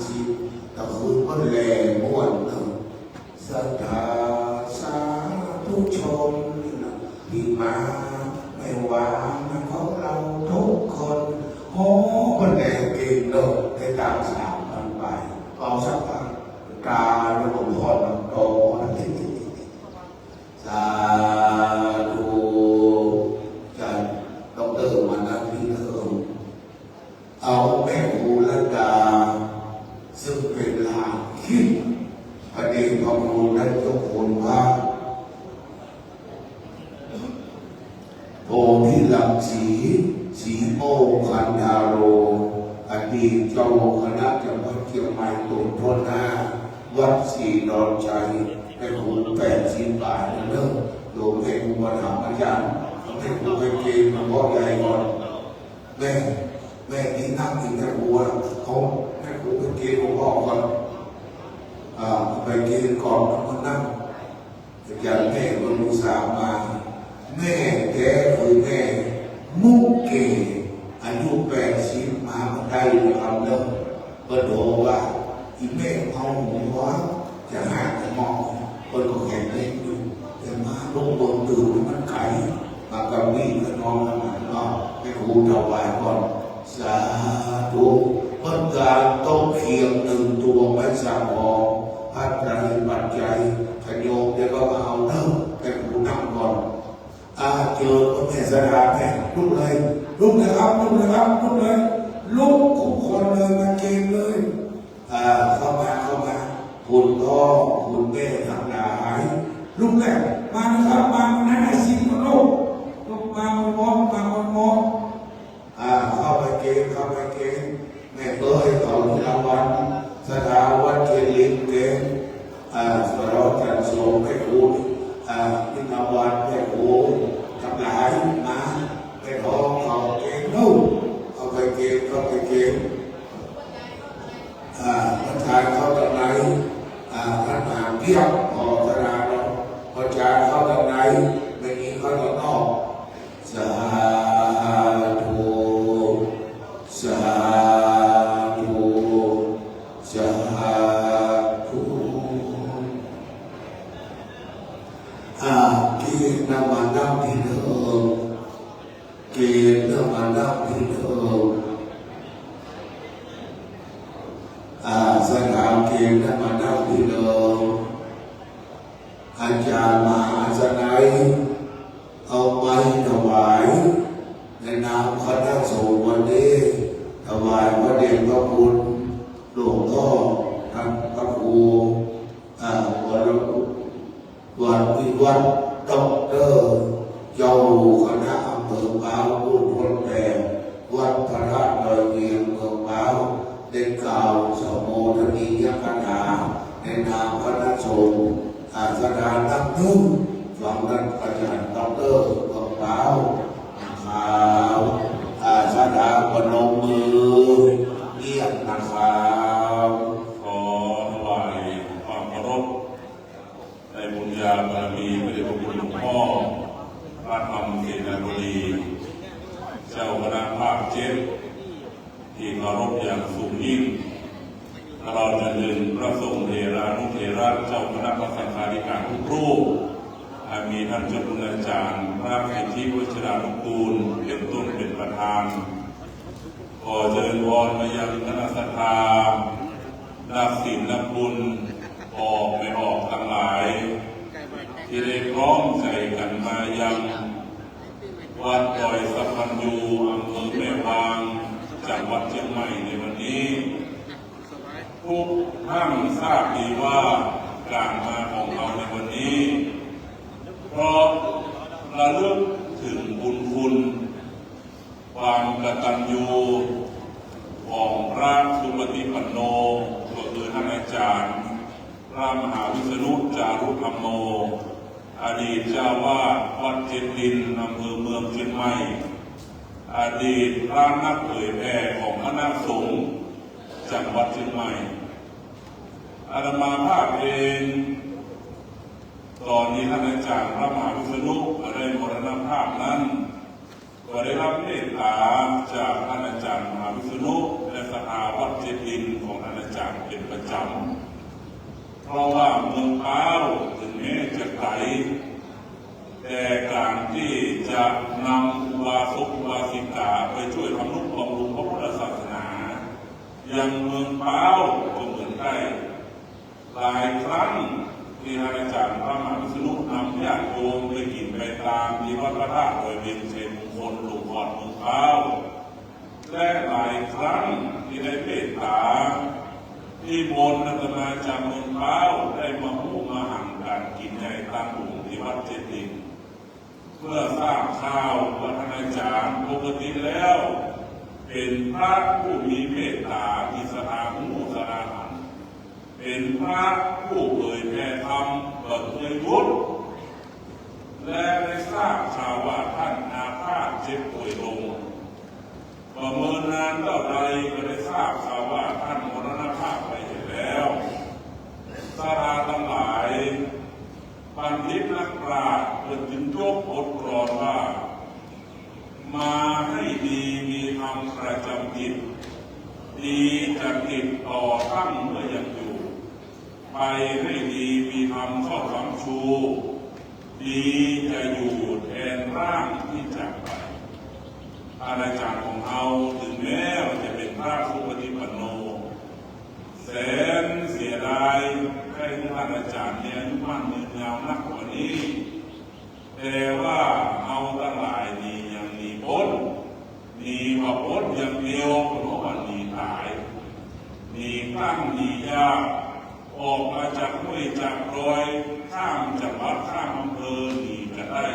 สิบ ตะคืนก็แลม่วนเนาะ ศรัทธาสาธุชนที่มาไม่ว่าของเราทุกคน โอ้ มันแลเก่งเนาะ ได้ตังค์สามพันไป เอาสักพัน ตาหลวงพ่อน้ำโต สาธุ จันด็อกเตอร์มานั่งที่เดิม เอาแม่ครูรัตดา ซึ่งเป๋นหลานคิด พระเดชพระคุณท่านเจ้าคุณพระ โพธิรังสี สีโมคคันธาโร อดีตเจ้าคณะจังหวัดเชียงใหม่ ตนทั่วหน้า วัดศรีดอนชัย แม่ครูแปดสิบปลายแล้วเนาะ โยมแม่ครูมาถามอาจารย์ แม่ครูไปเกณฑ์หลวงพ่อใหญ่ก่อน แม่ แม่นี่นั่งอยู่แม่ครูอะ เขา แม่ครูไปเกณฑ์หลวงพ่อก่อน อ่า ไปเกณฑ์ก่อน แล้วก็นั่ง อาจารย์แม่ก็อุตส่าห์มา แม่แต๊คือแม่มุกเก อายุแปดสิบมาบ่ได้เลยครับเนาะ เปิ้นโทรว่า อีแม่เมาหัว จะหาแต่หมอ เปิ้นก็แข็งแรงอยู่ แต่มาลงเบิ่งตื่นมันไก๋ มากะวี้กะนอนมันเนาะ แม่ครูถวายก่อน สาธุ เปิ้นกางโต๊ะเคียงหนึ่งตัวไม้สักหอม ผ้าไตรปัจจัย ขะโยมเดี๋ยวก็มาเอาเนาะ แม่ครูนั่งก่อน อ่า เจิญพระแม่สดาแม่ ลุกเลย ลุกเลยครับ ลุกเลยครับ ลุกเลย ลุกทุกคนเลย มาเกณฑ์เลย คุณแม่ตังหลาย ลุกแล้ว มานะครับ มา มานั่งให้สิบกว่าลูก ลุกมา มนต์มนต์ มา มนต์มนต์ อ่า เข้าไปเกณฑ์ เข้าไปเกณฑ์ แม่เอ้ย เขานิรวัน สถาวัตรเกณฑ์ เกณฑ์ อ่า สถาวัตรจันทร์โสม แม่ครู อ่า นิรวัน แม่ครู ตังหลาย มา แม่ทอง เข้าไปเกณฑ์ นู่น เข้าไปเกณฑ์ เข้าไปเกณฑ์ อ่า พ่อจารย์เข้าตางใน อ่า ท่านหาเพียบ พอสถานะ พ่อจารย์เข้าตางใน แม่หญิงเข้าตางนอก สาธุ สาธุ สาธุ อ่า เกณฑ์นำมานั่งตี้เดิม เกณฑ์นำมานั่งตี้เดิม อ่า สถาเกณฑ์นำมานั่งตี้เดิม อาจารย์มหาสนัย เอาไม้ถวาย ในนามคณะสงฆ์วันนี้ ถวายพระเดชพระคุณ หลวงพ่อ ท่านพระครู อ่า วร วันวิวัฒน์ ด็อกเตอร์ เจ้าคณะอำเภอพร้าว ผู้ทดแทนวัดพระธาตุดอยเวียงเมืองพร้าว ได้กล่าวสโมทนียกถา ในนามคณะสงฆ์ อาสถานับหนึ่ง ฟังท่านอาจารย์ด็อกเตอร์เมืองพร้าวนะครับ อาสถาปนมมือเรียกนะครับ ขอถวายความเคารพ ในบุญญาบารมีพระเดชพระคุณหลวงพ่อ พระธรรมเสนาบดี เจ้าคณะภาคเจ็ด ที่เคารพอย่างสูงยิ่ง ตลอดจนถึงพระสงฆ์เถรานุเถระ เจ้าคณะพระสังฆาธิการทุกรูป อันมีท่านเจ้าคุณอาจารย์ พระสิทธิวัชรานุกูล เป็นต้นเป็นประธาน ขอเจริญพรมายังคณะศรัทธา นักศีลนักบุญ ออกไม่ออกตังหลาย ที่ได้พร้อมใจ๋กั๋นมายังวัดดอยสัพพัญญู อำเภอแม่วาง จังหวัดเจียงใหม่ในวันนี้ ทุกท่านทราบดีว่าก๋านมาของเฮาในวันนี้ เพราะระลึกถึงบุญคุณ ความกตัญญูของพระสุปฏิปันโน ก็คือท่านอาจารย์ พระมหาวิษณุ จารุธัมโม อดีตเจ้าวาดวัดเจ็ดดิน อำเภอเมืองเจียงใหม่ อดีตพระนักเผยแผ่ของคณะสงฆ์จังหวัดเจียงใหม่ อาตมาภาพเอง ตอนที่ท่านอาจารย์พระมหาวิษณุได้มรณภาพนั้น ก็ได้รับเมตตาจากท่านอาจารย์มหาวิษณุ และศรัทธาวัดเจ็ดดินของท่านอาจารย์เป็นประจำ เพราะว่าเมืองพร้าวถึงแม้จะไก๋ แต่ก๋านที่จะนำอุบาสกอุบาสิกาไปช่วยทำนุบำรุงพระพุทธศาสนา ยังเมืองพร้าวก็เหมือนได้ หลายครั้งที่ท่านอาจารย์พระมหาวิษณุนำญาติโยมไปกิ๋นไปตามที่วัดพระธาตุดอยเวียงชัยมงคล หลวงพ่อเมืองพร้าว และหลายครั้งที่ได้เมตตานิมนต์อาตมาจากเมืองพร้าวได้มาฮู้มาหังก๋านกิ๋นใหญ่ตางหลวงที่วัดเจ็ดดิน เมื่อทราบข่าวว่าท่านอาจารย์ปกติแล้ว เป๋นพระผู้มีเมตตา มีศรัทธาฮู้ศรัทธาหัน เป๋นพระผู้เผยแผ่ธรรมบ่เกยหยุด และได้ทราบข่าวว่าท่านอาพาธเจ็บป่วยลง บ่เมินนานเต้าใดก็ได้ทราบข่าวว่าท่านมรณภาพไปเสียแล้ว ศรัทธาตังหลาย บัณฑิตนักปราชญ์เปิ้นจึงยกบทกลอนว่า มาให้ดีมีธรรมประจำจิต ดีจะติดต่อตั้งเมื่อยังอยู่ ไปให้ดีมีธรรมเข้าค้ำชู ดีจะอยู่แทนร่างที่จากไป ท่านอาจารย์ของเฮาถึงแม้ว่าจะเป๋นพระสุปฏิปันโน แสนเสียดาย ใค่หื้อท่านอาจารย์มีอายุมั่นยืนยาวนักกว่านี้ แต่ว่าเฮาตังหลายหนียังหนีป๊น หนีบ่ป๊นอย่างเดียว เพราะว่าหนีต๋าย หนีตั้งหนียาก ออกมาจากห้วยจากดอย ข้ามจังหวัดข้ามอำเภอหนีกั๋นได้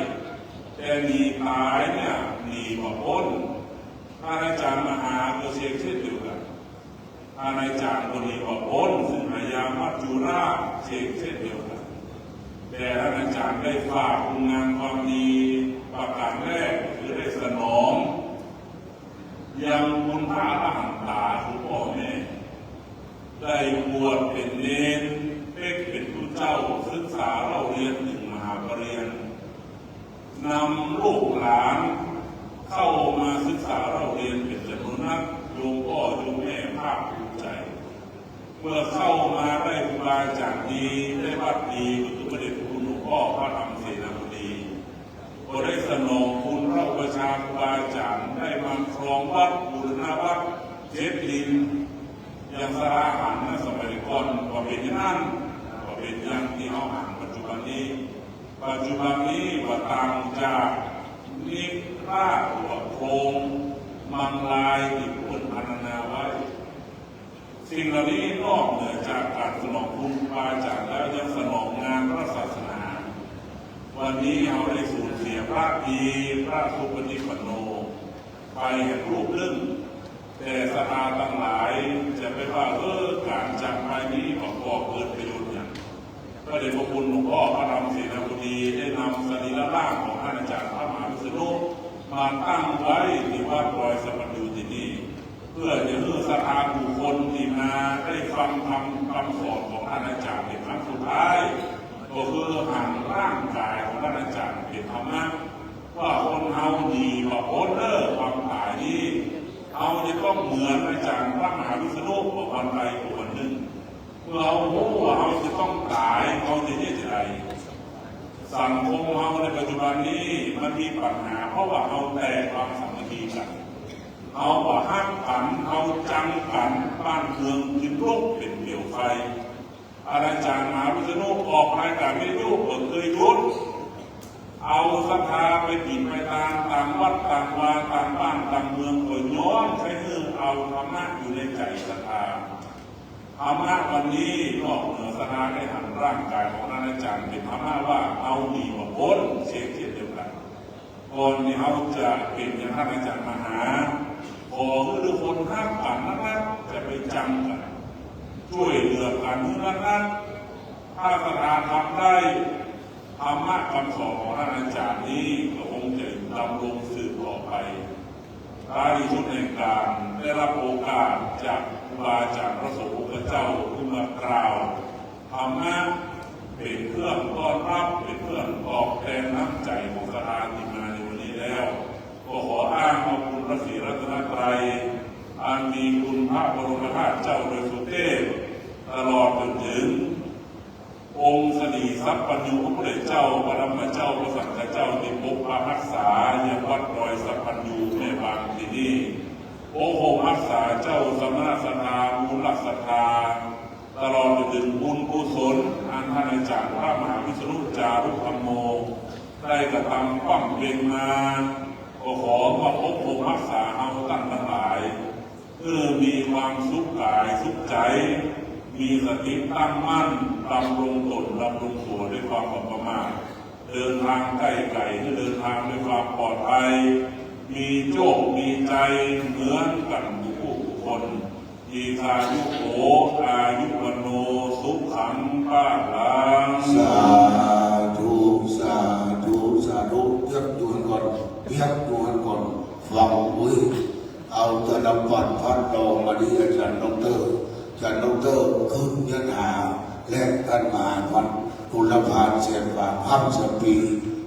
แต่หนีต๋ายเนี่ยหนีบ่ป๊น อาจ๋ารย์มหาก็เสียงเช่นเดียวกั๋น อาจ๋ารย์ก็หนีบ่ป๊น ซึ่งอาญามัจจุราชเสียงเช่นเดียวกั๋น แต่อาจ๋ารย์ได้ฝากคุณงามความดีประก๋านแรก คือได้สนอง ยังคุณพระอรหันตาคือป้อแม่ ได้บวชเป๋นเณร เป๊กเป๋นตุ๊เจ้า ศึกษาเล่าเฮียนเถิงมหาปริญญา นำลูกหลานเข้ามาศึกษาเล่าเฮียนเป๋นจ๋ำนวนนัก โยมป้อโยมแม่ภาคภูมิใจ๋ เมื่อเข้ามาได้ครูบาอาจ๋ารย์ดี ได้วัดดี ก็คือพระเดชพระคุณหลวงป้อพระธรรมเสนาบดี ก็ได้สนองคุณพระอุปัชฌาย์ครูบาอาจ๋ารย์ ได้มาครองวัดบูรณะวัดเจ็ดดิน อย่างสะอาดนะ สมัยก่อนก็เป๋นอย่างนั้น ก็เป๋นอย่างตี้เฮาหันปัจจุบันนี้ ปัจจุบันนี้บ่ต่างจากนิราศหัวโครงมังลายตี้เปิ้นพรรณนาไว้ สิ่งเหล่านี้นอกเหนือจากก๋านสนองคุณครูบาอาจ๋ารย์แล้ว ยังสนองงานพระศาสนา วันนี้เฮาได้สูญเสียพระดี พระสุปฏิปันโน ไปแห่งรูปนึ่ง แต่ศรัทธาตังหลายจะไปว่า เออ ก๋านจากไปนี้บ่ก่อเกิดประโยชน์หยัง พระเดชพระคุณหลวงป้อพระธรรมเสนาบดีได้นำสรีระร่างของท่านอาจ๋ารย์พระมหาวิษณุมาตั้งไว้ตี้วัดดอยสัพพัญญูตี้นี่ เพื่อจะหื้อศรัทธาบุคคลตี้มาได้ฟังธรรมคำสอนของท่านอาจ๋ารย์เป๋นครั้งสุดท้าย ก็คือหันร่างก๋ายของท่านอาจ๋ารย์เป๋นธรรมะ ว่าคนเฮาหนีบ่ป๊นเน่อความต๋ายนี้ เฮาจะต้องเหมือนอาจ๋ารย์พระมหาวิษณุ บ่วันใดก็วันนึ่ง เมื่อเฮาฮู้ว่าเฮาจะต้องต๋าย เฮาจะเยียะจาใด สังคมเฮาในปัจจุบันนี้มันมีปัญหา เพราะว่าเฮาแตกความสามัคคีกั๋น เฮาบ่ฮักกั๋น เฮาจังกั๋น บ้านเมืองจึงลุกเป๋นเปลวไฟ อาจ๋ารย์มหาวิษณุออกรายก๋านวิทยุบ่เกยหยุด เอาศรัทธาไปกิ๋นไปตาง ตางวัดตางวา ตางบ้านตางเมือง ก็ย้อนใค่หื้อเอาธรรมะอยู่ในใจ๋ศรัทธา ธรรมะวันนี้นอกเหนือศรัทธาได้หันร่างก๋ายของท่านอาจ๋ารย์เป๋นธรรมะว่า เฮาหนีบ่ป๊น เสียงเช่นเดียวกั๋น ก่อนตี้เฮาจะเป๋นอย่างท่านอาจ๋ารย์มหา ขอหื้อทุกคนฮักกั๋นนักๆ จะไปจังกั๋น จ้วยเหลือกั๋นหื้อนักๆ ถ้าศรัทธาทำได้ ธรรมะคำสอนของท่านอาจ๋ารย์นี้ก็คงจะดำรงสืบต่อไป ท้ายที่สุดแห่งก๋านได้ฮับโอกาสจากครูบาอาจ๋ารย์พระสงฆ์องค์เจ้าขึ้นมากล่าว ธรรมะเป๋นเครื่องต้อนฮับ เป๋นเครื่องตอบแตนน้ำใจ๋ของศรัทธาตี้มาในวันนี้แล้ว ก็ขออ้างเอาคุณพระศรีรัตนตรัย อันมีคุณพระบรมธาตุเจ้าดอยสุเทพ ตลอดจนเถิงองค์สรีสัพพัญญูพระพุทธเจ้า พระธรรมเจ้า พระสังฆเจ้าตี้ปกปักฮักษายังวัดดอยสัพพัญญูแม่วางตี้นี่ ปกปักฮักษาเจ้าสมณศรัทธา มูลศรัทธา ตลอดไปเถิงบุญกุศล อันท่านอาจ๋ารย์พระมหาวิษณุจารุธัมโม ได้กระตำบำเพ็ญมา ก็ขอมาปกปักฮักษาเฮาต้านตังหลาย หื้อมีความสุขก๋ายสุขใจ๋ มีสติตั้งมั่น ดำรงต๋นดำรงตั๋วด้วยความบ่ประมาท เดินทางใก้ไก๋หื้อเดินทางด้วยความปลอดภัย มีโจคมีชัยเหมือนกั๋นกู้ผู้คน ทีฆายุโข อายุวัณโณ สุขัง พลัง สาธุ สาธุ สาธุ เยียบดูก่อน เยียบดูก่อน ฟัง อุ๊ย เอาตลับปัดพัดดอกมะลิ อาจ๋ารย์ด็อกเตอร์ อาจ๋ารย์ด็อกเตอร์ ขึ้นยันหา และต้านมหาพันธุ์ บุรพาแสนหวาน ห้ำแสนปี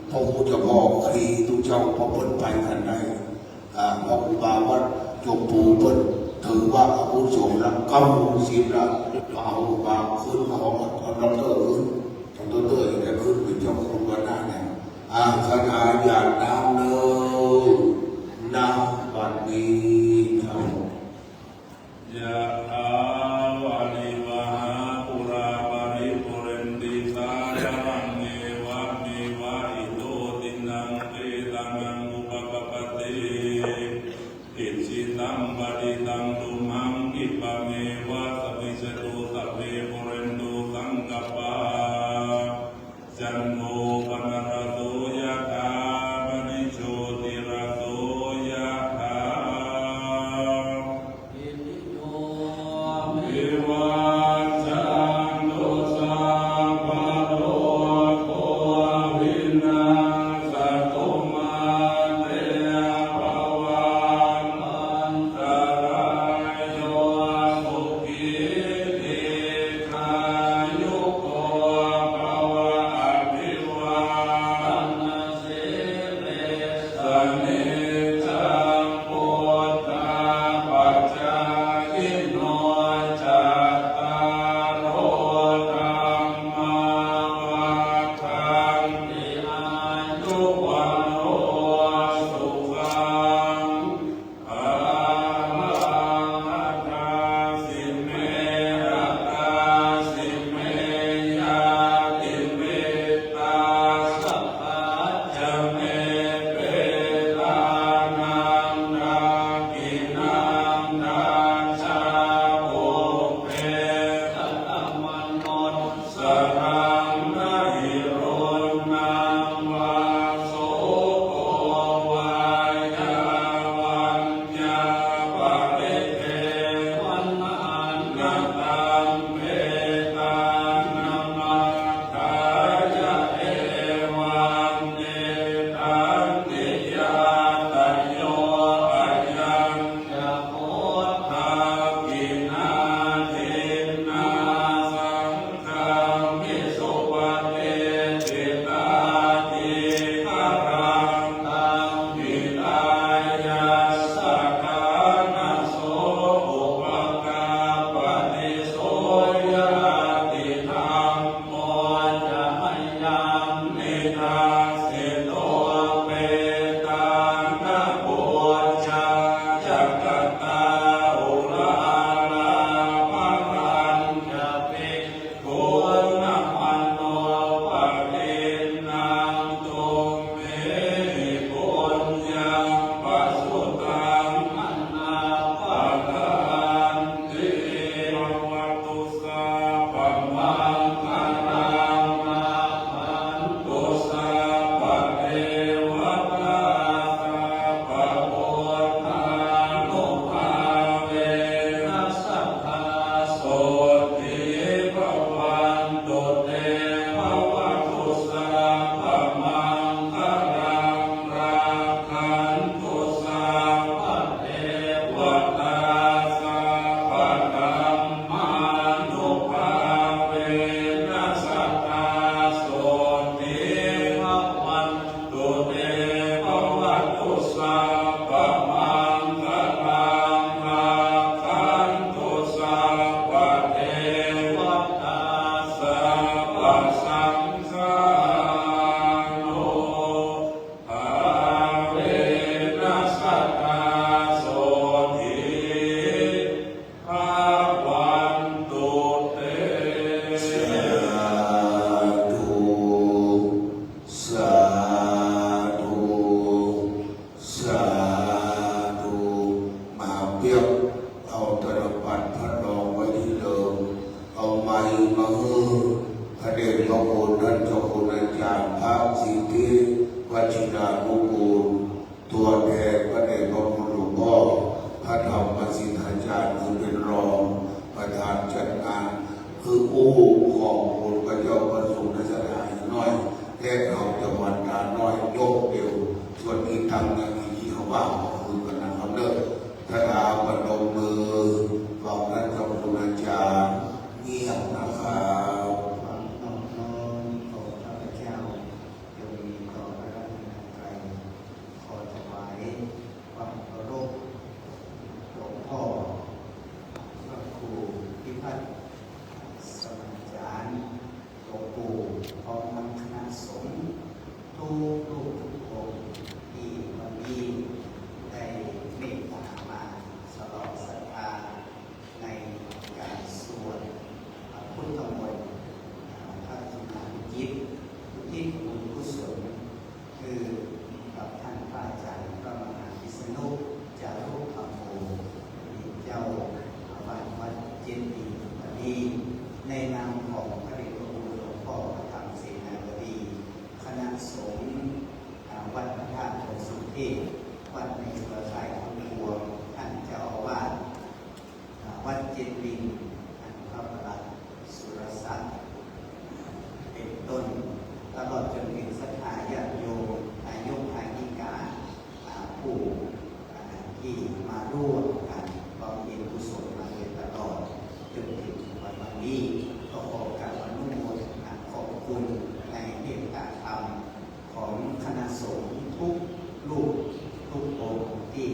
พระพุทธเจ้าพ่อครีตุเจ้า พอเปิ้นไปกั๋นได้ อ่า พระครูบาวัดจงปูเปิ้น ถือว่าอาวุโสละ เก้าสิบละ เอามาขึ้น เอา เอาด็อกเตอร์ขึ้น ด็อกเตอร์จะได้ขึ้นเป๋นเจ้าคุณวันหน้าเนี่ย อาคาถาหยาดน้ำเนอ ณ บัดนี้ เอา ยะถาวาริวหาปูราปริปูเรนติสาคารัง เอวะเมวะอิโตทินังเปตานังอุปกัปปติ อิจฉิตังปฏิตังตุมหัง ขิปะเมวะสมิจฉตุ สัพเพปูเรนตุ มาหื้อพระเดชพระคุณท่านเจ้าคุณอาจารย์พระสิทธิวชิรานุกูล ตัวแทนพระเดชพระคุณหลวงพ่อพระธรรมสิทธาจารย์ ซึ่งเป๋นรองประธานจัดงาน คืออู้ข้อมูลพระเจ้าประสงค์ในสถานะน้อย และเขาจะวันตาน้อยยกเดียว ส่วนอีกตังยังมีที่เขาว่าก็คือกันนะครับเด้อ ถ้าถามประนมมือ ฟังท่านเจ้าคุณอาจารย์ เงียบนะครับ ความนอบน้อมของข้าพเจ้า จงมีต่อพระรัตนตรัย ขอถวายความเคารพหลวงพ่อพระครูพิพัฒน์สมาจารย์ หลวงปู่ พร้อมทั้งคณะสงฆ์ทุกรูปทุกองค์ ที่วันนี้ได้เมตตามาฉลองศรัทธา ในการสวดพุทธมนต์ พระจุลาภิจิต อุทิศบุญกุศล คือกับท่านพระอาจารย์พระมหาวิษณุ จารุธรรมโม เจ้าอาวาสวัดเจดีย์ วันนี้ในนามของพระเดชพระคุณหลวงพ่อพระธรรมเสนาบดี คณะสงฆ์ อ่า วัดพระธาตุดอยสุเทพ วัดในเครือข่ายทั้งปวง ท่านเจ้าอาวาส อ่า วัดเจดีย์ ท่านพระประหลัดสุรศักดิ์ เป็นต้น ตลอดจนถึงศรัทธาญาติโยม อายุพายิกา อ่า ผู้ อ่า ที่มาร่วมกันบำเพ็ญกุศลมาโดยตลอด จนถึงวันนี้ ก็ขอกราบอนุโมทนาขอบคุณในเมตตาธรรม ของคณะสงฆ์ทุกรูปทุกองค์ที่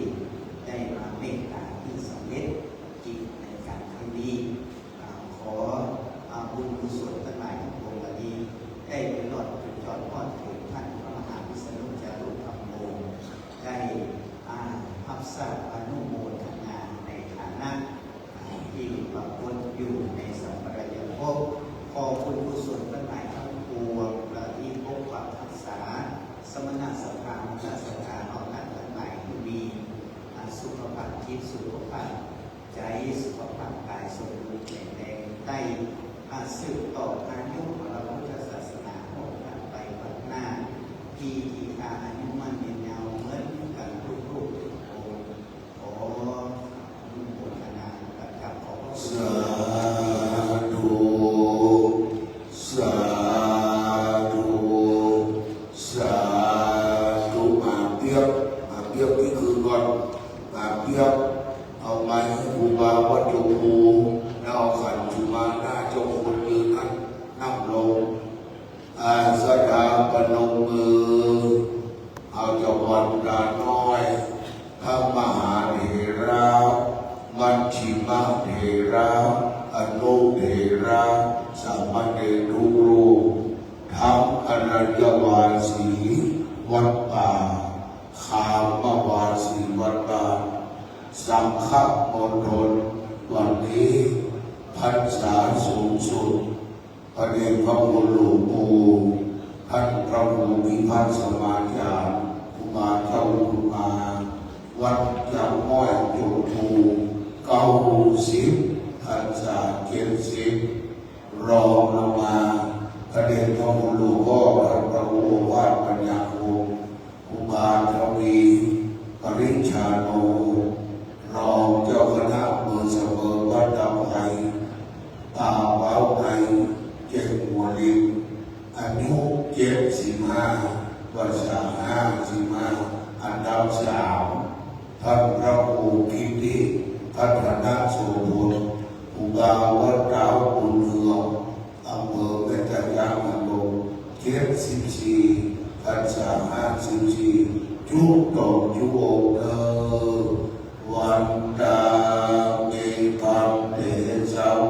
ได้มาเมตตาที่สำเร็จกิจในการครั้งนี้ อ่า ขอเอาบุญกุศลทั้งหลายทั้งปวงเหล่านี้ ได้ไปรอดไปจอดฮอดถึงท่านพระมหาวิษณุจารุธรรมโม ได้ อ่า รับทราบอนุโมทนาในฐานะ ที่ปรากฏอยู่ในสัมปรายภพ ขอบุญกุศลทั้งหลายทั้งปวง เหล่านี้ปกปักรักษา สมณะศรัทธา มณฑศรัทธา เหล่านั้นทั้งหลายที่มี อ่า สุขภาพจิต สุขภาพใจ สุขภาพกายสมบูรณ์แข็งแรง ได้ อ่า สืบต่ออายุของพระพุทธศาสนาของท่านไปวันหน้า ที่ ที่ข้าอายุมั่นยืนยาวเหมือนกันทุกรูปทุกองค์ ขออนุโมทนากับเจ้าของ สาธุ สาธุ สาธุ มาเปียบ มาเปียบตี้คืนก่อน มาเปียบ เอาไม้หื้อครูบาวัดจงภู แล้วเอาขันจุมาหน้าเจ้าคุณยืนนั้น นั่งลง อา ศรัทธาประนมมือ เอาเจ้าวันตาน้อย พระมหาเถระ มัชฌิมเถระ อนุเถระ สามเณรทุกรูป ทั้งอรัญญวาสี วัดป่า คามวาสี วัดป่า สังฆมณฑล วันนี้พรรษาสูงสุด พระเดชพระคุณหลวงปู่ ท่านพระครูพิพัฒน์สมาจารย์ ครูบาเจ้าบุญมา วัดยางม้อยจงภู เก้าสิบ พรรษาเจ็ดสิบ รองลงมา พระเดชพระคุณหลวงพ่อ ท่านพระครูโอภาสปัญญาคม ครูบาทวี ปริชาโน รองเจ้าคณะอำเภอเสมิง วัดตาไพร ป่าเว้าใน เจียงหัวลิง อายุเจ็ดสิบห้า พรรษาห้าสิบห้า อันดับสาม ท่านพระครูกิติพัฒนโสภณ ครูบาวัดเต้าบุญเฮือง อำเภอแม่สาย นครพนม เจ็ดสิบสี่ พรรษาห้าสิบสี่ จุ๊กต๋องจุ๊กองค์เน่อ วันตามิ ภันเต สัก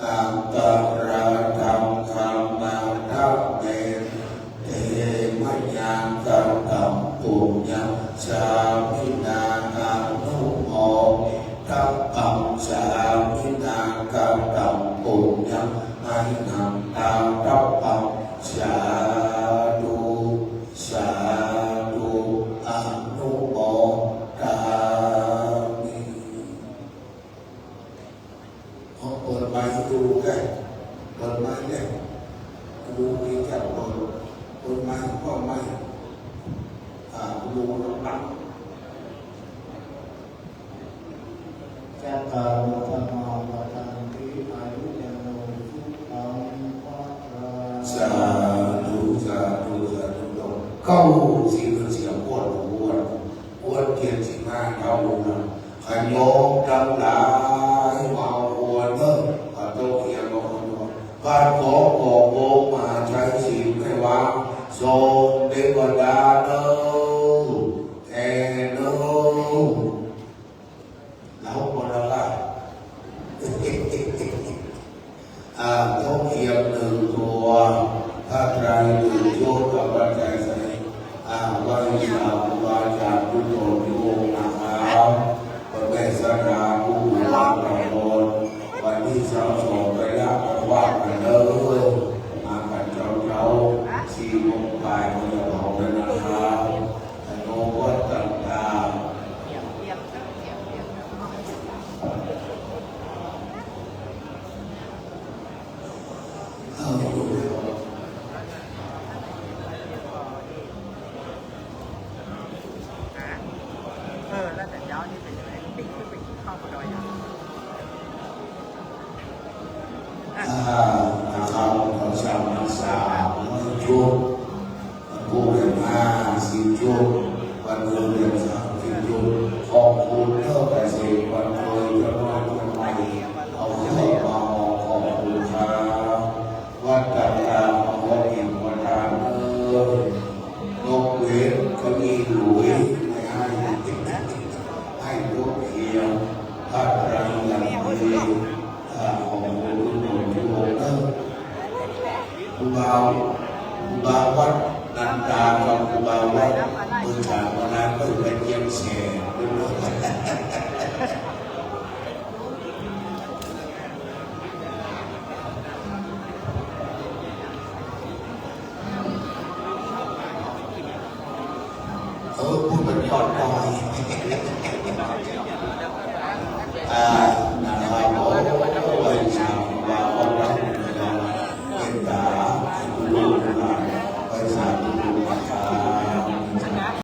ขัง อัปปะราธัง ขมาทะเม เต มะยัง กะตัง ปุญญัง สามินา อนุโม ทัปปัง สามินา กะตัง ปุญญัง มะหัง ตาทัปปัง สาธุ สาธุ อนุโมทามิ ขอเปิดไมค์ดูได้ เปิดไมค์เนี่ย ดูดีจัง เปิด เปิดไมค์ เปิดไมค์ อ่า ดูลำดับ จัตตาโร ธัมมา วัฑฒันติ อายุ วัณโณ สุขัง พลัง สาธุ สาธุ สาธุ เก้าสิบเสียง อ้วน อ้วน อ้วน เจ็ดสิบห้า เท่านะ ขะโยมตังหลาย มาควรเนอะ ขอโต๊ะเขียง มาควรเนอะ บ้านขอขอโบกมาใช้ศีลให้วาง ส่งเทวดาเนอะ แทนเนอะ เราคนละว่า อ่า ธูปเทียนหนึ่งตัว ผ้าไตรหนึ่งชุด กับปัจจัยใส่ อ่า ไหว้สาครูบาอาจารย์ทุกตนทุกองค์นะครับ พระแม่สถาผู้รับพร วันที่สามสอง ไปละว่ากันเด้อ มากันเช้าๆ สี่โมงปลายก็จะเผาแล้วนะครับ อนุวัตต่างๆ เออ แล้วแต่เจ๊านี่เป็นยังไง ปิ๊กขึ้นไปกิ๋นข้าวบนดอยอ่ะ อ่า นะครับ ขอสามพรรษา เมื่อชุด ผู้เรียนห้าสิบชุด วันเดียวเรียนสามสิบชุด ขอบคุณเจ้าเกษตรวันโดยเจ้าน้อยเจ้าใหม่ เอาเครื่องมาห่อ ขอบคุณครับ วัดต่างๆ มาขอกิ๋นประทานเด้อ นกเว้นก็มีหลุย ไม่ให้ ให้นกเขียว ผ้าไตรอย่างดี อ่า ของคุณทุกคนทุกองค์เนอะ ครูบา ครูบาวัดนันตากับครูบาวัดเมืองฉางวันนั้นก็ไปเยี่ยมแชร์ เออ พูดเป็นยอดดอย อ่า นะครับ โอ้ ไหว้สาครูบาวัด เมตตา ให้ลูกหลาน ไหว้สาธุนะครับ